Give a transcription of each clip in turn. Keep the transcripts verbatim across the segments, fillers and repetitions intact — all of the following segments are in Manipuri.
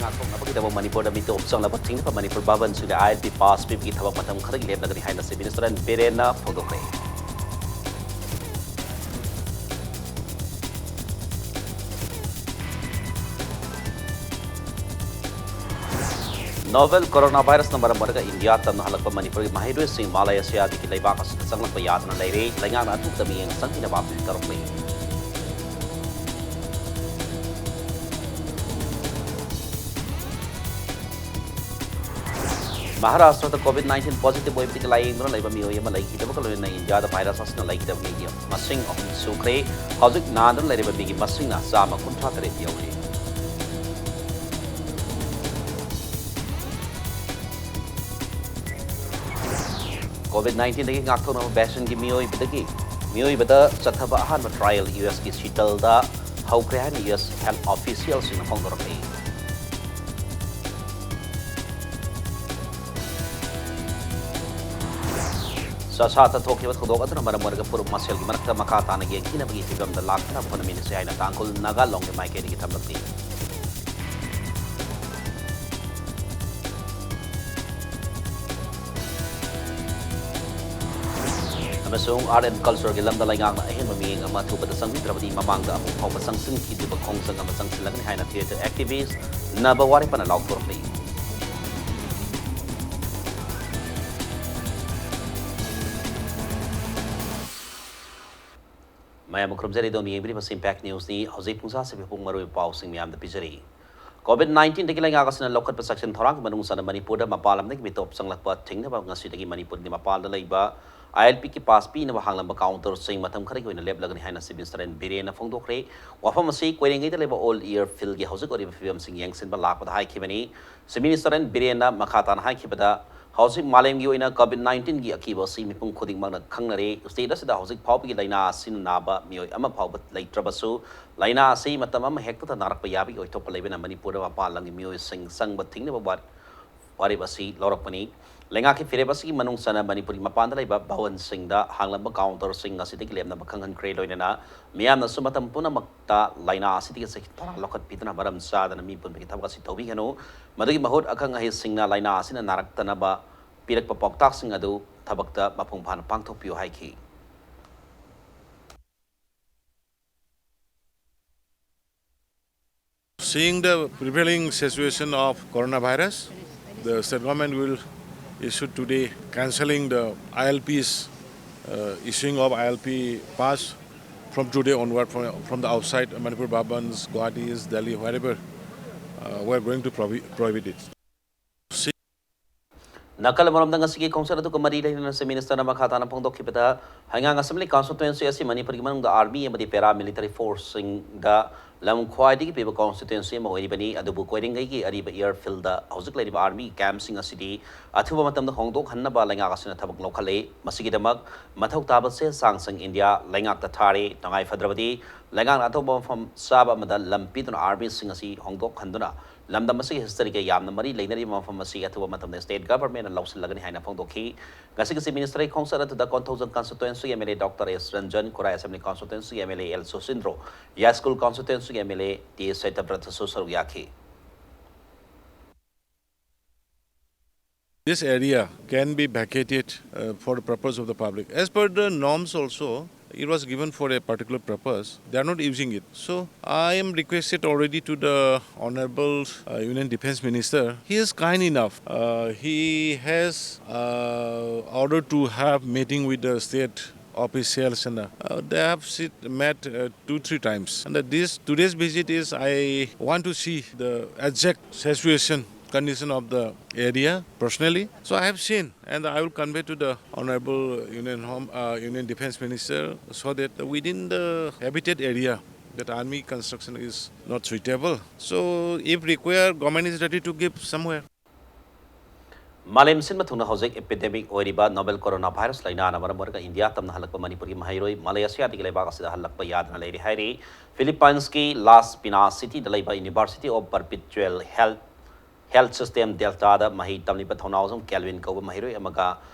ꯉꯥꯛꯊꯣꯛꯅꯕꯒꯤꯗꯃꯛ ꯃꯅꯤꯄꯨꯔꯗ ꯃꯤꯇꯣꯞ ꯆꯪꯂꯕ ꯊꯤꯡꯅꯕ ꯃꯅꯤꯄꯨꯔ ꯚꯕꯟꯁꯤꯡꯗ ꯑꯥꯏ ꯑꯦꯜ ꯄꯤ ꯄꯥꯁ ꯄꯤꯕꯒꯤ ꯊꯕꯛ ꯃꯇꯝ ꯈꯔꯒꯤ ꯂꯦꯞꯂꯒꯅꯤ ꯍꯥꯏꯅ ꯆꯤꯐ ꯃꯤꯅꯤꯁꯇꯔ ꯑꯦꯟ ꯕꯤꯔꯦꯟꯅ ꯐꯣꯡꯗꯣꯛꯈ꯭ꯔꯦ꯫ ꯅꯣꯚꯦꯜ ꯀꯣꯔꯣꯅꯥ ꯚꯥꯏꯔꯁꯅ ꯃꯔꯝ ꯑꯣꯏꯔꯒ ꯏꯟꯗꯤꯌꯥ ꯇꯝꯅ ꯍꯜꯂꯛꯄ ꯃꯅꯤꯄꯨꯔꯒꯤ ꯃꯍꯩꯔꯣꯏꯁꯤꯡ ꯃꯥꯂꯦꯁꯤꯌꯥꯗꯒꯤ ꯂꯩꯕꯥꯛ ꯑꯁꯤꯗ ꯆꯪꯂꯛꯄ ꯌꯥꯗꯅ ꯂꯩꯔꯦ꯫ ꯂꯩꯉꯥꯛꯅ ꯑꯊꯨꯕꯗ ꯃꯤꯠꯌꯦꯡ ꯆꯪꯕꯤꯅꯕ ꯑꯄꯤꯜ ꯇꯧꯔꯛꯂꯤ꯫ ꯃꯍꯥꯔꯥꯁꯇ꯭ꯔꯗ ꯀꯣꯚꯤꯗ ꯅꯥꯏꯟꯇꯤꯟ ꯄꯣꯖꯤꯇꯤꯚ ꯑꯣꯏꯕꯗꯒꯤ ꯂꯥꯌꯦꯡꯗꯨꯅ ꯂꯩꯕ ꯃꯤꯑꯣꯏ ꯑꯃ ꯂꯩꯈꯤꯗꯕꯒ ꯂꯣꯏꯅꯅ ꯏꯟꯗꯤꯌꯥꯗ ꯚꯥꯏꯔꯁ ꯑꯁꯤꯅ ꯂꯩꯈꯤꯗꯕ ꯃꯤꯒꯤ ꯃꯁꯤꯡ ꯑꯍꯨꯝ ꯁꯨꯈ꯭ꯔꯦ꯫ ꯍꯧꯖꯤꯛ ꯅꯥꯗꯨꯅ ꯂꯩꯔꯤꯕ ꯃꯤꯒꯤ ꯃꯁꯤꯡꯅ ꯆꯥꯝꯃ ꯀꯨꯟꯊ꯭ꯔꯥ ꯇꯔꯦꯠ ꯌꯧꯔꯦ꯫ ꯀꯣꯚꯤꯗ ꯅꯥꯏꯟꯇꯤꯟꯗꯒꯤ ꯉꯥꯛꯊꯣꯛꯅꯕ ꯚꯦꯛꯁꯤꯟꯒꯤ ꯃꯤꯑꯣꯏꯕꯗꯒꯤ ꯃꯤꯑꯣꯏꯕꯗ ꯆꯠꯊꯕ ꯑꯍꯥꯟꯕ ꯇ꯭ꯔꯥꯌꯦꯜ ꯌꯨ ꯑꯦꯁꯀꯤ ꯁꯤꯇꯜꯗ ꯍꯧꯈ꯭ꯔꯦ ꯍꯥꯏꯅ ꯌꯨ ꯑꯦꯁ ꯍꯦꯜꯊ ꯑꯣꯐꯤꯁꯤꯌꯦꯜꯁꯤꯡꯅ ꯐꯣꯡꯗꯣꯔꯛꯂꯤ꯫ ꯆꯁꯥꯇ ꯊꯣꯛꯈꯤꯕ ꯊꯧꯗꯣꯛ ꯑꯗꯨꯅ ꯃꯔꯝ ꯑꯣꯏꯔꯒ ꯐꯨꯔꯨꯞ ꯃꯁꯦꯜꯒꯤ ꯃꯔꯛꯇ ꯃꯈꯥ ꯇꯥꯅ ꯌꯦꯡꯊꯤꯅꯕꯒꯤ ꯐꯤꯕꯝꯗ ꯂꯥꯛꯇꯅꯕ ꯍꯣꯠꯅꯃꯤꯟꯅꯁꯤ ꯍꯥꯏꯅ ꯇꯥꯡꯈꯨꯜ ꯅꯥꯒꯥ ꯂꯣꯡꯂꯦꯝ ꯃꯥꯏꯀꯩꯗꯒꯤ ꯊꯝꯂꯛꯂꯤ꯫ ꯑꯃꯁꯨꯡ ꯑꯥꯔꯠ ꯑꯦꯟ ꯀꯜꯆꯔꯒꯤ ꯂꯝꯗ ꯂꯩꯉꯥꯛꯅ ꯑꯍꯦꯟꯕ ꯃꯤꯠꯌꯦꯡ ꯑꯃ ꯑꯊꯨꯕꯗ ꯆꯪꯕꯤꯗ꯭ꯔꯕꯗꯤ ꯃꯃꯥꯡꯗ ꯑꯃꯨꯛ ꯐꯥꯎꯕ ꯆꯪꯁꯤꯟꯈꯤꯗ꯭ꯔꯤꯕ ꯈꯣꯡꯖꯪ ꯑꯃ ꯆꯪꯁꯤꯜꯂꯒꯅꯤ ꯍꯥꯏꯅ ꯊꯤꯌꯦꯇꯔ ꯑꯦꯛꯇꯤꯚꯤꯁ ꯅꯕ ꯋꯥꯔꯦꯞꯄꯅ ꯂꯥꯎꯊꯣꯔꯛꯂꯤ꯫ ꯃꯌꯥꯝꯕꯨ ꯈꯨꯔꯨꯝꯖꯔꯤ, ꯑꯗꯣꯝꯅ ꯌꯦꯡꯕꯤꯔꯤꯕꯁꯤ ꯏꯝꯄꯦꯛ ꯅ꯭ꯌꯨꯁꯅꯤ꯫ ꯍꯧꯖꯤꯛ ꯄꯨꯡ ꯁꯤꯒꯤ ꯄꯨꯡ ꯃꯔꯨꯑꯣꯏꯕ ꯄꯥꯎꯁꯤꯡ ꯃꯌꯥꯝꯗ ꯄꯤꯖꯔꯤ꯫ ꯀꯣꯚꯤꯗ ꯅꯥꯏꯟꯇꯤꯟꯗꯒꯤ ꯂꯩꯉꯥꯛ ꯑꯁꯤꯅ ꯂꯧꯈꯠꯄ ꯆꯦꯛꯁꯤꯟ ꯊꯧꯔꯥꯡꯒꯤ ꯃꯅꯨꯡ ꯆꯟꯅ ꯃꯅꯤꯄꯨꯔꯗ ꯃꯄꯥꯟ ꯂꯝꯗꯒꯤ ꯃꯤꯇꯣꯞ ꯆꯪꯂꯛꯄ ꯊꯤꯡꯅꯕ ꯉꯁꯤꯗꯒꯤ ꯃꯅꯤꯄꯨꯔꯒꯤ ꯃꯄꯥꯟꯗ ꯂꯩꯕ ꯑꯥꯏ ꯑꯦꯜ ꯄꯤꯒꯤ ꯄꯥꯁ ꯄꯤꯅꯕ ꯍꯥꯡꯂꯝꯕ ꯀꯥꯎꯟꯇꯔꯁꯤꯡ ꯃꯇꯝ ꯈꯔꯒꯤ ꯑꯣꯏꯅ ꯂꯦꯞꯂꯒꯅꯤ ꯍꯥꯏꯅ ꯆꯤꯐ ꯃꯤꯅꯤꯁꯇꯔ ꯑꯦꯟ ꯕꯤꯔꯦꯟꯅ ꯐꯣꯡꯗꯣꯛꯈ꯭ꯔꯦ꯫ ꯋꯥꯐꯝ ꯑꯁꯤ ꯀꯣꯏꯔꯦꯡꯒꯩꯗ ꯂꯩꯕ ꯑꯣꯜ ꯏꯌꯔ ꯐꯤꯜꯒꯤ ꯍꯧꯖꯤꯛ ꯑꯣꯏꯔꯤꯕ ꯐꯤꯕꯝꯁꯤꯡ ꯌꯦꯡꯁꯤꯟꯕ ꯂꯥꯛꯄꯗ ꯍꯥꯏꯈꯤꯕꯅꯤ꯫ ꯆꯤꯐ ꯃꯤꯅꯤꯁꯇꯔ ꯑꯦꯟ ꯕꯤꯔꯦꯟꯅ ꯃꯈꯥ ꯇꯥꯅ ꯍꯥꯏꯈꯤꯕꯗ, ꯍꯧꯖꯤꯛ ꯃꯥꯂꯦꯝꯒꯤ ꯑꯣꯏꯅ ꯀꯣꯚꯤꯗ ꯅꯥꯏꯟꯇꯤꯟꯒꯤ ꯑꯀꯤꯕ ꯑꯁꯤ ꯃꯤꯄꯨꯝ ꯈꯨꯗꯤꯡꯃꯛꯅ ꯈꯪꯅꯔꯦ꯫ ꯁ꯭ꯇꯦꯠ ꯑꯁꯤꯗ ꯍꯧꯖꯤꯛ ꯐꯥꯎꯕꯒꯤ ꯂꯥꯏꯅꯥ ꯑꯁꯤꯅ ꯅꯥꯕ ꯃꯤꯑꯣꯏ ꯑꯃ ꯐꯥꯎꯕ ꯂꯩꯇ꯭ꯔꯕꯁꯨ, ꯂꯥꯏꯅꯥ ꯑꯁꯤ ꯃꯇꯝ ꯑꯃ ꯍꯦꯛꯇꯗ ꯅꯥꯔꯛꯄ ꯌꯥꯕꯒꯤ ꯑꯣꯏꯊꯣꯛꯄ ꯂꯩꯕꯅ ꯃꯅꯤꯄꯨꯔꯗ ꯃꯄꯥꯟ ꯂꯝꯒꯤ ꯃꯤꯑꯣꯏꯁꯤꯡ ꯆꯪꯕ ꯊꯤꯡꯅꯕ ꯋꯥ-, ꯋꯥꯔꯦꯞ ꯑꯁꯤ ꯂꯧꯔꯛꯄꯅꯤ꯫ ꯂꯩꯉꯥꯛꯀꯤ ꯐꯤꯔꯦꯞ ꯑꯁꯤꯒꯤ ꯃꯅꯨꯡ ꯆꯟꯅ ꯃꯅꯤꯄꯨꯔꯒꯤ ꯃꯄꯥꯟꯗ ꯂꯩꯕ ꯚꯋꯟꯁꯤꯡꯗ ꯍꯥꯡꯂꯝꯕ ꯀꯥꯎꯟꯇꯔꯁꯤꯡ ꯑꯁꯤꯗꯒꯤ ꯂꯦꯞꯅꯕ ꯈꯪꯍꯟꯈ꯭ꯔꯦ꯫ ꯂꯣꯏꯅꯅ ꯃꯤꯌꯥꯝꯅꯁꯨ ꯃꯇꯝ ꯄꯨꯝꯅꯃꯛꯇ ꯂꯥꯏꯅꯥ ꯑꯁꯤꯗꯒꯤ ꯆꯦꯛꯁꯤꯟ ꯊꯧꯔꯥꯡ ꯂꯧꯈꯠꯄꯤꯗꯨꯅ ꯃꯔꯝ ꯆꯥꯗꯅ ꯃꯤ ꯄꯨꯟꯕꯒꯤ ꯊꯕꯛ ꯑꯁꯤ ꯇꯧꯕꯤꯒꯅꯨ꯫ ꯃꯗꯨꯒꯤ ꯃꯍꯨꯠ ꯑꯈꯪ ꯑꯍꯩꯁꯤꯡꯅ ꯂꯥꯏꯅꯥ ꯑꯁꯤꯅ ꯅꯥꯔꯛꯇꯅꯕ ꯄꯤꯔꯛꯄ ꯄꯥꯎꯇꯥꯛꯁꯤꯡ ꯑꯗꯨ ꯊꯕꯛꯇ ꯃꯄꯨꯡ ꯐꯥꯅ ꯄꯥꯡꯊꯣꯛꯄꯤꯌꯨ ꯍꯥꯏꯈꯤ꯫ Seeing the prevailing situation of coronavirus, the state government will issue today cancelling the I L Ps, uh, issuing of I L P pass from today onward from, from the outside Manipur Bhavans, Guwahatis, Delhi, wherever, uh, we're going to prohi- prohibit it. ꯅꯥꯀꯜ ꯑꯃꯔꯣꯝꯗ ꯉꯁꯤꯒꯤ ꯈꯣꯡꯆꯠ ꯑꯗꯨꯒ ꯃꯔꯤ ꯂꯩꯅꯅ ꯆꯤꯐ ꯃꯤꯅꯤꯁꯇꯔꯅ ꯃꯈꯥ ꯇꯥꯅ ꯐꯣꯡꯗꯣꯛꯈꯤꯕꯗ, ꯍꯩꯉꯥꯡ ꯑꯁꯦꯝꯕ꯭ꯂꯤ ꯀꯟꯁꯇꯤꯇ꯭ꯋꯦꯟꯁꯤ ꯑꯁꯤ ꯃꯅꯤꯄꯨꯔꯒꯤ ꯃꯅꯨꯡꯗ ꯑꯥꯔꯃꯤ ꯑꯃꯗꯤ ꯄꯦꯔꯥ ꯃꯤꯂꯤꯇꯔꯤ ꯐꯣꯔꯁꯁꯤꯡꯗ ꯂꯝ ꯈ꯭ꯋꯥꯏꯗꯒꯤ ꯄꯤꯕ ꯀꯟꯁꯇꯤꯇ꯭ꯋꯦꯟꯁꯤ ꯑꯃ ꯑꯣꯏꯔꯤꯕꯅꯤ꯫ ꯑꯗꯨꯕꯨ ꯀꯣꯏꯔꯦꯡꯒꯩꯒꯤ ꯑꯔꯤꯕ ꯑꯦꯌꯔꯐꯤꯜꯗ ꯍꯧꯖꯤꯛ ꯂꯩꯔꯤꯕ ꯑꯥꯔꯃꯤ ꯀꯦꯝꯞꯁꯤꯡ ꯑꯁꯤꯗꯤ ꯑꯊꯨꯕ ꯃꯇꯝꯗ ꯍꯣꯡꯗꯣꯛꯍꯟꯅꯕ ꯂꯩꯉꯥꯛ ꯑꯁꯤꯅ ꯊꯕꯛ ꯂꯧꯈꯠꯂꯤ꯫ ꯃꯁꯤꯒꯤꯗꯃꯛ ꯃꯊꯧ ꯇꯥꯕ ꯆꯦ ꯆꯥꯡꯁꯤꯡ ꯏꯟꯗꯤꯌꯥ ꯂꯩꯉꯥꯛꯇ ꯊꯥꯔꯤ꯫ ꯇꯉꯥꯏ ꯐꯗ꯭ꯔꯕꯗꯤ ꯂꯩꯉꯥꯛꯅ ꯑꯇꯣꯞꯄ ꯃꯐꯝ ꯆꯥꯕ ꯑꯃꯗ ꯂꯝ ꯄꯤꯗꯨꯅ ꯑꯥꯔꯃꯤꯁꯤꯡ ꯑꯁꯤ ꯍꯣꯡꯗꯣꯛꯍꯟꯗꯨꯅ ꯂꯝꯗꯝ ꯑꯁꯤꯒꯤ ꯍꯤꯁꯇꯔꯤꯒ ꯌꯥꯝꯅ ꯃꯔꯤ ꯂꯩꯅꯔꯤꯕ ꯃꯐꯝ ꯑꯁꯤ ꯑꯊꯨꯕ ꯃꯇꯝꯗ ꯁ꯭ꯇꯦꯠ ꯒꯚꯔꯟꯃꯦꯟꯠꯅ ꯂꯧꯁꯤꯜꯂꯒꯅꯤ ꯍꯥꯏꯅ ꯐꯣꯡꯗꯣꯛꯈꯤ꯫ ꯉꯁꯤꯒꯤ ꯆꯤꯐ ꯃꯤꯅꯤꯁꯇꯔꯒꯤ ꯈꯣꯡꯆꯠ ꯑꯗꯨꯗ ꯀꯣꯟꯊꯧꯖꯝ ꯀꯟꯁꯇꯤꯇ꯭ꯋꯦꯟꯁꯤꯒꯤ M L A doctor S Ranjan, Khurai assembly ꯀꯟꯁꯇꯤꯇ꯭ꯋꯦꯟꯁꯤꯒꯤ M L A L Susindro, Yaiskul ꯀꯟꯁꯇꯤꯇ꯭ꯋꯦꯟꯁꯤꯒꯤ ꯑꯦꯝ ꯑꯦꯜ ꯑꯦ ꯇꯤ ꯁꯇ꯭ꯌꯕ꯭ꯔꯇꯁꯨ ꯁꯔꯨꯛ ꯌꯥꯈꯤ꯫ This area can be vacated uh, for the purpose of the public. As per the norms also, it was given for a particular purpose. They are not using it. So I am requested already to the Honorable uh, Union Defense Minister. He is kind enough. Uh, he has uh, ordered to have meeting with the state officials and uh, uh, they have sit, met uh, two, three times. And uh, this today's visit is I want to see the exact situation, condition of the area personally. So I have seen and I will convey to the Honorable Union Home, uh, Union Defense Minister so that within the habitat area that army construction is not suitable. So if required, government is ready to give somewhere. ꯃꯥꯂꯦꯝ ꯁꯤꯟꯕ ꯊꯨꯡꯅ ꯍꯧꯖꯤꯛ ꯏꯄꯤꯗꯦꯃꯤꯛ ꯑꯣꯏꯔꯤꯕ ꯅꯣꯕꯦꯜ ꯀꯣꯔꯣꯅꯥ ꯚꯥꯏꯔꯁ ꯂꯥꯏꯅꯥꯅ ꯃꯔꯝ ꯑꯣꯏꯔꯒ ꯏꯟꯗꯤꯌꯥ ꯇꯝꯅ ꯍꯜꯂꯛꯄ ꯃꯅꯤꯄꯨꯔꯒꯤ ꯃꯍꯩꯔꯣꯏ ꯃꯂꯦꯁꯤꯌꯥꯗꯒꯤ ꯂꯩꯕꯥꯛ ꯑꯁꯤꯗ ꯍꯜꯂꯛꯄ ꯌꯥꯗꯅ ꯂꯩꯔꯤ ꯍꯥꯏꯔꯤ꯫ ꯐꯤꯂꯤꯄꯥꯏꯟꯁꯀꯤ ꯂꯥꯁ ꯄꯤꯅꯥꯁ ꯁꯤꯇꯤꯗ ꯂꯩꯕ university of perpetual health health system Delta-ꯗ ꯃꯍꯩ ꯇꯝꯂꯤꯕ ꯊꯧꯅꯥꯎꯖꯝ ꯀꯦꯜꯚꯤꯟ ꯀꯧꯕ ꯃꯍꯩꯔꯣꯏ ꯑꯃꯒ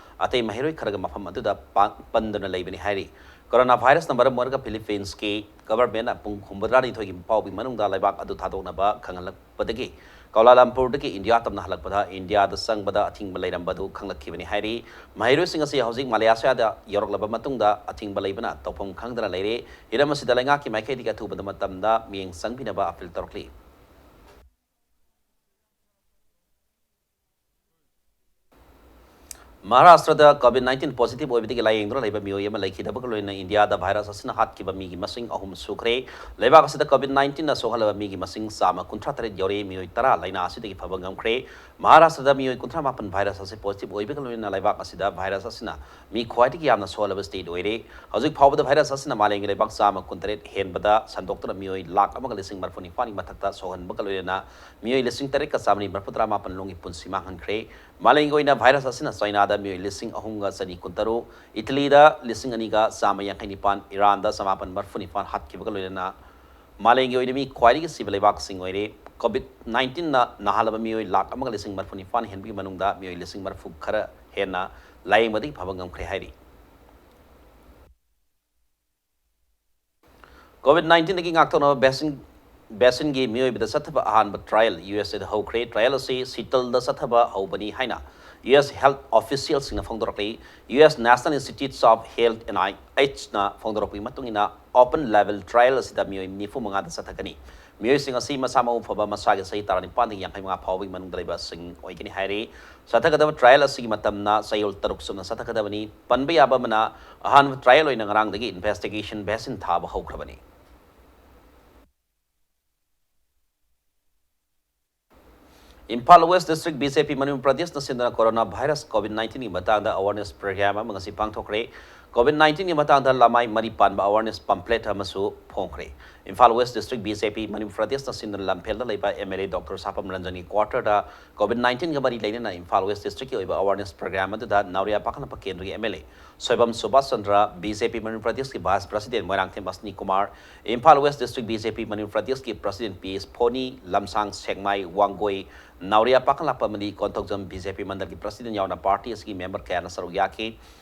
ꯑꯇꯩ ꯃꯍꯩꯔꯣꯏ ꯈꯔꯒ ꯃꯐꯝ ꯑꯗꯨꯗ ꯄꯥ-, ꯄꯟꯗꯨꯅ ꯂꯩꯕꯅꯤ ꯍꯥꯏꯔꯤ꯫ Corona virus-ꯅ ꯃꯔꯝ ꯑꯣꯏꯔꯒ Philippines-ꯀꯤ government-ꯅ ꯄꯨꯡ ꯍꯨꯝꯐꯨꯇꯔꯥꯅꯤꯊꯣꯏꯒꯤ ꯐꯥꯎꯕꯒꯤ ꯃꯅꯨꯡꯗ ꯂꯩꯕꯥꯛ ꯑꯗꯨ ꯊꯥꯗꯣꯛꯅꯕ ꯈꯪꯍꯜꯂꯛꯄꯗꯒꯤ ꯀꯧꯂꯥꯂꯝꯄꯨꯔꯗꯒꯤ ꯏꯟꯗꯤꯌꯥ ꯇꯝꯅ ꯍꯜꯂꯛꯄꯗ ꯏꯟꯗꯤꯌꯥꯗ ꯆꯪꯕꯗ ꯑꯊꯤꯡꯕ ꯂꯩꯔꯝꯕ ꯑꯗꯨ ꯈꯪꯂꯛꯈꯤꯕꯅꯤ ꯍꯥꯏꯔꯤ꯫ ꯃꯍꯩꯔꯣꯏꯁꯤꯡ ꯑꯁꯤ ꯍꯧꯖꯤꯛ ꯃꯂꯦꯁꯤꯌꯥꯗ ꯌꯧꯔꯛꯂꯕ ꯃꯇꯨꯡꯗ ꯑꯊꯤꯡꯕ ꯂꯩꯕꯅ ꯇꯧꯐꯝ ꯈꯪꯗꯅ ꯂꯩꯔꯦ꯫ ꯍꯤꯔꯝ ꯑꯁꯤꯗ ꯂꯩꯉꯥꯛꯀꯤ ꯃꯥꯏꯀꯩꯗꯒꯤ ꯑꯊꯨꯕꯗ ꯃꯇꯝꯗ ꯃꯤꯠꯌꯦꯡ ꯆꯪꯕꯤꯅꯕ appeal ꯇꯧꯔꯛꯂꯤ꯫ ꯃꯍꯥꯔꯥꯁꯇ꯭ꯔꯗ COVID nineteen positive ꯑꯣꯏꯕꯗꯒꯤ ꯂꯥꯌꯦꯡꯗꯨꯅ ꯂꯩꯕ ꯃꯤꯑꯣꯏ ꯑꯃ ꯂꯩꯈꯤꯗꯕꯒ ꯂꯣꯏꯅꯅ ꯏꯟꯗꯤꯌꯥꯗ virus ꯑꯁꯤꯅ ꯍꯥꯠꯈꯤꯕ ꯃꯤꯒꯤ ꯃꯁꯤꯡ ꯑꯍꯨꯝ ꯁꯨꯈ꯭ꯔꯦ꯫ ꯂꯩꯕꯥꯛ ꯑꯁꯤꯗ COVID nineteen-ꯅ ꯁꯣꯛꯍꯜꯂꯕ ꯃꯤꯒꯤ ꯃꯁꯤꯡ ꯆꯥꯝꯃ ꯀꯨꯟꯊ꯭ꯔꯥ ꯇꯔꯦꯠ ꯌꯧꯔꯦ꯫ ꯃꯤꯑꯣꯏ ꯇꯔꯥ ꯂꯥꯏꯅꯥ ꯑꯁꯤꯗꯒꯤ ꯐꯕ ꯉꯝꯈ꯭ꯔꯦ꯫ ꯃꯍꯥꯔꯥꯁꯇ꯭ꯔꯗ ꯃꯤꯑꯣꯏ ꯀꯨꯟꯊ꯭ꯔꯥ ꯃꯥꯄꯟ virus ꯑꯁꯤ positive ꯑꯣꯏꯕꯒ ꯂꯣꯏꯅꯅ ꯂꯩꯕꯥꯛ ꯑꯁꯤꯗ virus ꯑꯁꯤꯅ ꯃꯤ ꯈ꯭ꯋꯥꯏꯗꯒꯤ ꯌꯥꯝꯅ ꯁꯣꯛꯍꯜꯂꯕ state ꯑꯣꯏꯔꯦ꯫ ꯍꯧꯖꯤꯛ ꯐꯥꯎꯕꯗ virus ꯑꯁꯤꯅ ꯃꯥꯂꯦꯝꯒꯤ ꯂꯩꯕꯥꯛ ꯆꯥꯝꯃ ꯀꯨꯟꯇꯔꯦꯠ ꯍꯦꯟꯕꯗ ꯁꯟꯗꯣꯛꯇꯨꯅ ꯃꯤꯑꯣꯏ ꯂꯥꯈ ꯑꯃꯒ ꯂꯤꯁꯤꯡ ꯃꯔꯤꯐꯨ ꯅꯤꯄꯥꯟꯒꯤ ꯃꯊꯛꯇ ꯁꯣꯛꯍꯟꯕꯒ ꯂꯣꯏꯅꯅ ꯃꯤꯑꯣꯏ ꯂꯤꯁꯤꯡ ꯇꯔꯦꯠꯀ ꯆꯥꯃꯔꯤ ꯃꯔꯤꯐꯨꯇꯔꯥ ꯃꯥꯄꯟ ꯂꯣꯝꯒꯤ ꯄꯨꯟꯁꯤ ꯃꯥꯡꯍꯟꯈ꯭ꯔꯦ꯫ ꯃꯥꯂꯦꯝꯒꯤ ꯑꯣꯏꯅ virus ꯑꯁꯤꯅ ꯆꯥꯏꯅꯥꯗ ꯃꯤꯑꯣꯏ ꯂꯤꯁꯤꯡ ꯑꯍꯨꯝꯒ ꯆꯅꯤ ꯀꯨꯟꯇꯔꯨꯛ, ꯏꯇꯂꯤꯗ ꯂꯤꯁꯤꯡ ꯑꯅꯤꯒ ꯆꯥꯝꯃ ꯌꯥꯡꯈꯩ ꯅꯤꯄꯥꯟ, ꯏꯔꯥꯟꯗ ꯆꯃꯥꯄꯟ ꯃꯔꯤꯐꯨ ꯅꯤꯄꯥꯟ ꯍꯥꯠꯈꯤꯕꯒ ꯂꯣꯏꯅꯅ ꯃꯥꯂꯦꯝꯒꯤ ꯑꯣꯏꯅ ꯃꯤ ꯈ꯭ꯋꯥꯏꯗꯒꯤ ꯁꯤꯕ ꯂꯩꯕꯥꯛꯁꯤꯡ ꯑꯣꯏꯔꯦ꯫ COVID nineteen-ꯅ ꯅꯥꯍꯜꯂꯕ ꯃꯤꯑꯣꯏ ꯂꯥꯈ ꯑꯃꯒ ꯂꯤꯁꯤꯡ ꯃꯔꯤꯐꯨ ꯅꯤꯄꯥꯟ ꯍꯦꯟꯕꯒꯤ ꯃꯅꯨꯡꯗ ꯃꯤꯑꯣꯏ ꯂꯤꯁꯤꯡ ꯃꯔꯤꯐꯨ ꯈꯔ ꯍꯦꯟꯅ ꯂꯥꯌꯦꯡꯕꯗꯒꯤ ꯐꯕ ꯉꯝꯈ꯭ꯔꯦ ꯍꯥꯏꯔꯤ꯫ COVID nineteen-ꯗꯒꯤ ꯉꯥꯛꯊꯣꯛꯅꯕ vaccine, vaccine-ꯒꯤ ꯃꯤꯑꯣꯏꯕꯗ ꯆꯠꯊꯕ ꯑꯍꯥꯟꯕ trial U S A-ꯗ ꯍꯧꯈ꯭ꯔꯦ꯫ Trial ꯑꯁꯤ Seattle-ꯗ ꯆꯠꯊꯕ ꯍꯧꯕꯅꯤ ꯍꯥꯏꯅ U S health official-ꯁꯤꯡꯅ ꯐꯣꯡꯗꯣꯔꯛꯂꯤ꯫ U S National Institutes of Health, N I H-ꯅ ꯐꯣꯡꯗꯣꯔꯛꯄꯒꯤ ꯃꯇꯨꯡ ꯏꯟꯅ, open label trial ꯑꯁꯤꯗ ꯃꯤꯑꯣꯏ ꯅꯤꯐꯨ ꯃꯉꯥꯗ ꯆꯠꯊꯒꯅꯤ꯫ ꯃꯤꯑꯣꯏꯁꯤꯡ ꯑꯁꯤ ꯃꯁꯥ ꯃꯎ ꯐꯕ, ꯃꯁꯥꯒꯤ ꯆꯍꯤ ꯇꯔꯥꯅꯤꯄꯥꯟꯗꯒꯤ ꯌꯥꯡꯈꯩ ꯃꯉꯥ ꯐꯥꯎꯕꯒꯤ ꯃꯅꯨꯡꯗ ꯂꯩꯕꯁꯤꯡ ꯑꯣꯏꯒꯅꯤ ꯍꯥꯏꯔꯤ꯫ ꯆꯠꯊꯒꯗꯕ trial ꯑꯁꯤꯒꯤ ꯃꯇꯝꯅ ꯆꯌꯣꯜ ꯇꯔꯨꯛ ꯆꯨꯞꯅ ꯆꯠꯊꯒꯗꯕꯅꯤ꯫ ꯄꯟꯕ ꯌꯥꯕ ꯑꯃꯅ, ꯑꯍꯥꯟꯕ trial ꯑꯣꯏꯅ ꯉꯔꯥꯡꯗꯒꯤ investigation vaccine ꯊꯥꯕ ꯍꯧꯈ꯭ꯔꯕꯅꯤ꯫ Imphal West District B J P Manipur ꯄ꯭ꯔꯗꯦꯁꯅ ꯁꯤꯟꯗꯨꯅ corona virus, COVID nineteen-ꯒꯤ ꯃꯇꯥꯡꯗ awareness program ꯑꯃ ꯉꯁꯤ ꯄꯥꯡꯊꯣꯛꯈ꯭ꯔꯦ꯫ ꯀꯣꯚꯤꯗ ꯅꯥꯏꯟꯇꯤꯟꯒꯤ ꯃꯇꯥꯡꯗ ꯂꯃꯥꯏ ꯃꯔꯤ ꯄꯥꯟꯕ awareness pamphlet ꯑꯃꯁꯨ ꯐꯣꯡꯈ꯭ꯔꯦ꯫ Imphal west district B J P Manipur ꯄ꯭ꯔꯗꯦꯁꯅ ꯁꯤꯟꯗꯨꯅ ꯂꯝꯐꯦꯜꯗ ꯂꯩꯕ M L A doctor Sapam ꯔꯟꯖꯟꯒꯤ ꯀ꯭ꯋꯥꯇꯔꯗ ꯀꯣꯚꯤꯗ ꯅꯥꯏꯟꯇꯤꯟꯒ ꯃꯔꯤ ꯂꯩꯅꯅ ꯏꯝꯐꯥꯜ ꯋꯦꯁ ꯗꯤꯁꯇ꯭ꯔꯤꯛꯀꯤ ꯑꯣꯏꯕ awareness program ꯑꯗꯨꯗ ꯅꯥꯎꯔꯤꯌꯥ ꯄꯥꯈꯪꯂꯥꯛꯄ ꯀꯦꯟꯗ꯭ꯔꯒꯤ ꯑꯦꯝ ꯑꯦꯜ ꯑꯦ ꯁꯣꯏꯕꯝ ꯁꯨꯕꯥꯁ Chandra, B J P Manipur ꯄ꯭ꯔꯗꯦꯁꯀꯤ vice president Moirangthem Asni Kumar, Imphal west district B J P Manipur ꯄ꯭ꯔꯗꯦꯁꯀꯤ ꯄ꯭ꯔꯁꯤꯗꯦꯟ ꯄꯤ ꯑꯦꯁ ꯐꯣꯅꯤ, ꯂꯝꯁꯥꯡ ꯁꯦꯛꯃꯥꯏ, ꯋꯥꯡꯒꯣꯏ, ꯅꯥꯎꯔꯤꯌꯥ ꯄꯥꯈꯪꯂꯥꯛꯄ ꯑꯃꯗꯤ ꯀꯣꯟꯊꯧꯖꯝ ꯕꯤ ꯖꯦ ꯄꯤ ꯃꯟꯗꯜꯒꯤ ꯄ꯭ꯔꯁꯤꯗꯦꯟ ꯌꯥꯎꯅ ꯄꯥꯔꯇꯤ ꯑꯁꯤꯒꯤ ꯃꯦꯝꯕꯔ ꯀꯌꯥꯅ ꯁꯔꯨꯛ ꯌꯥꯈꯤ꯫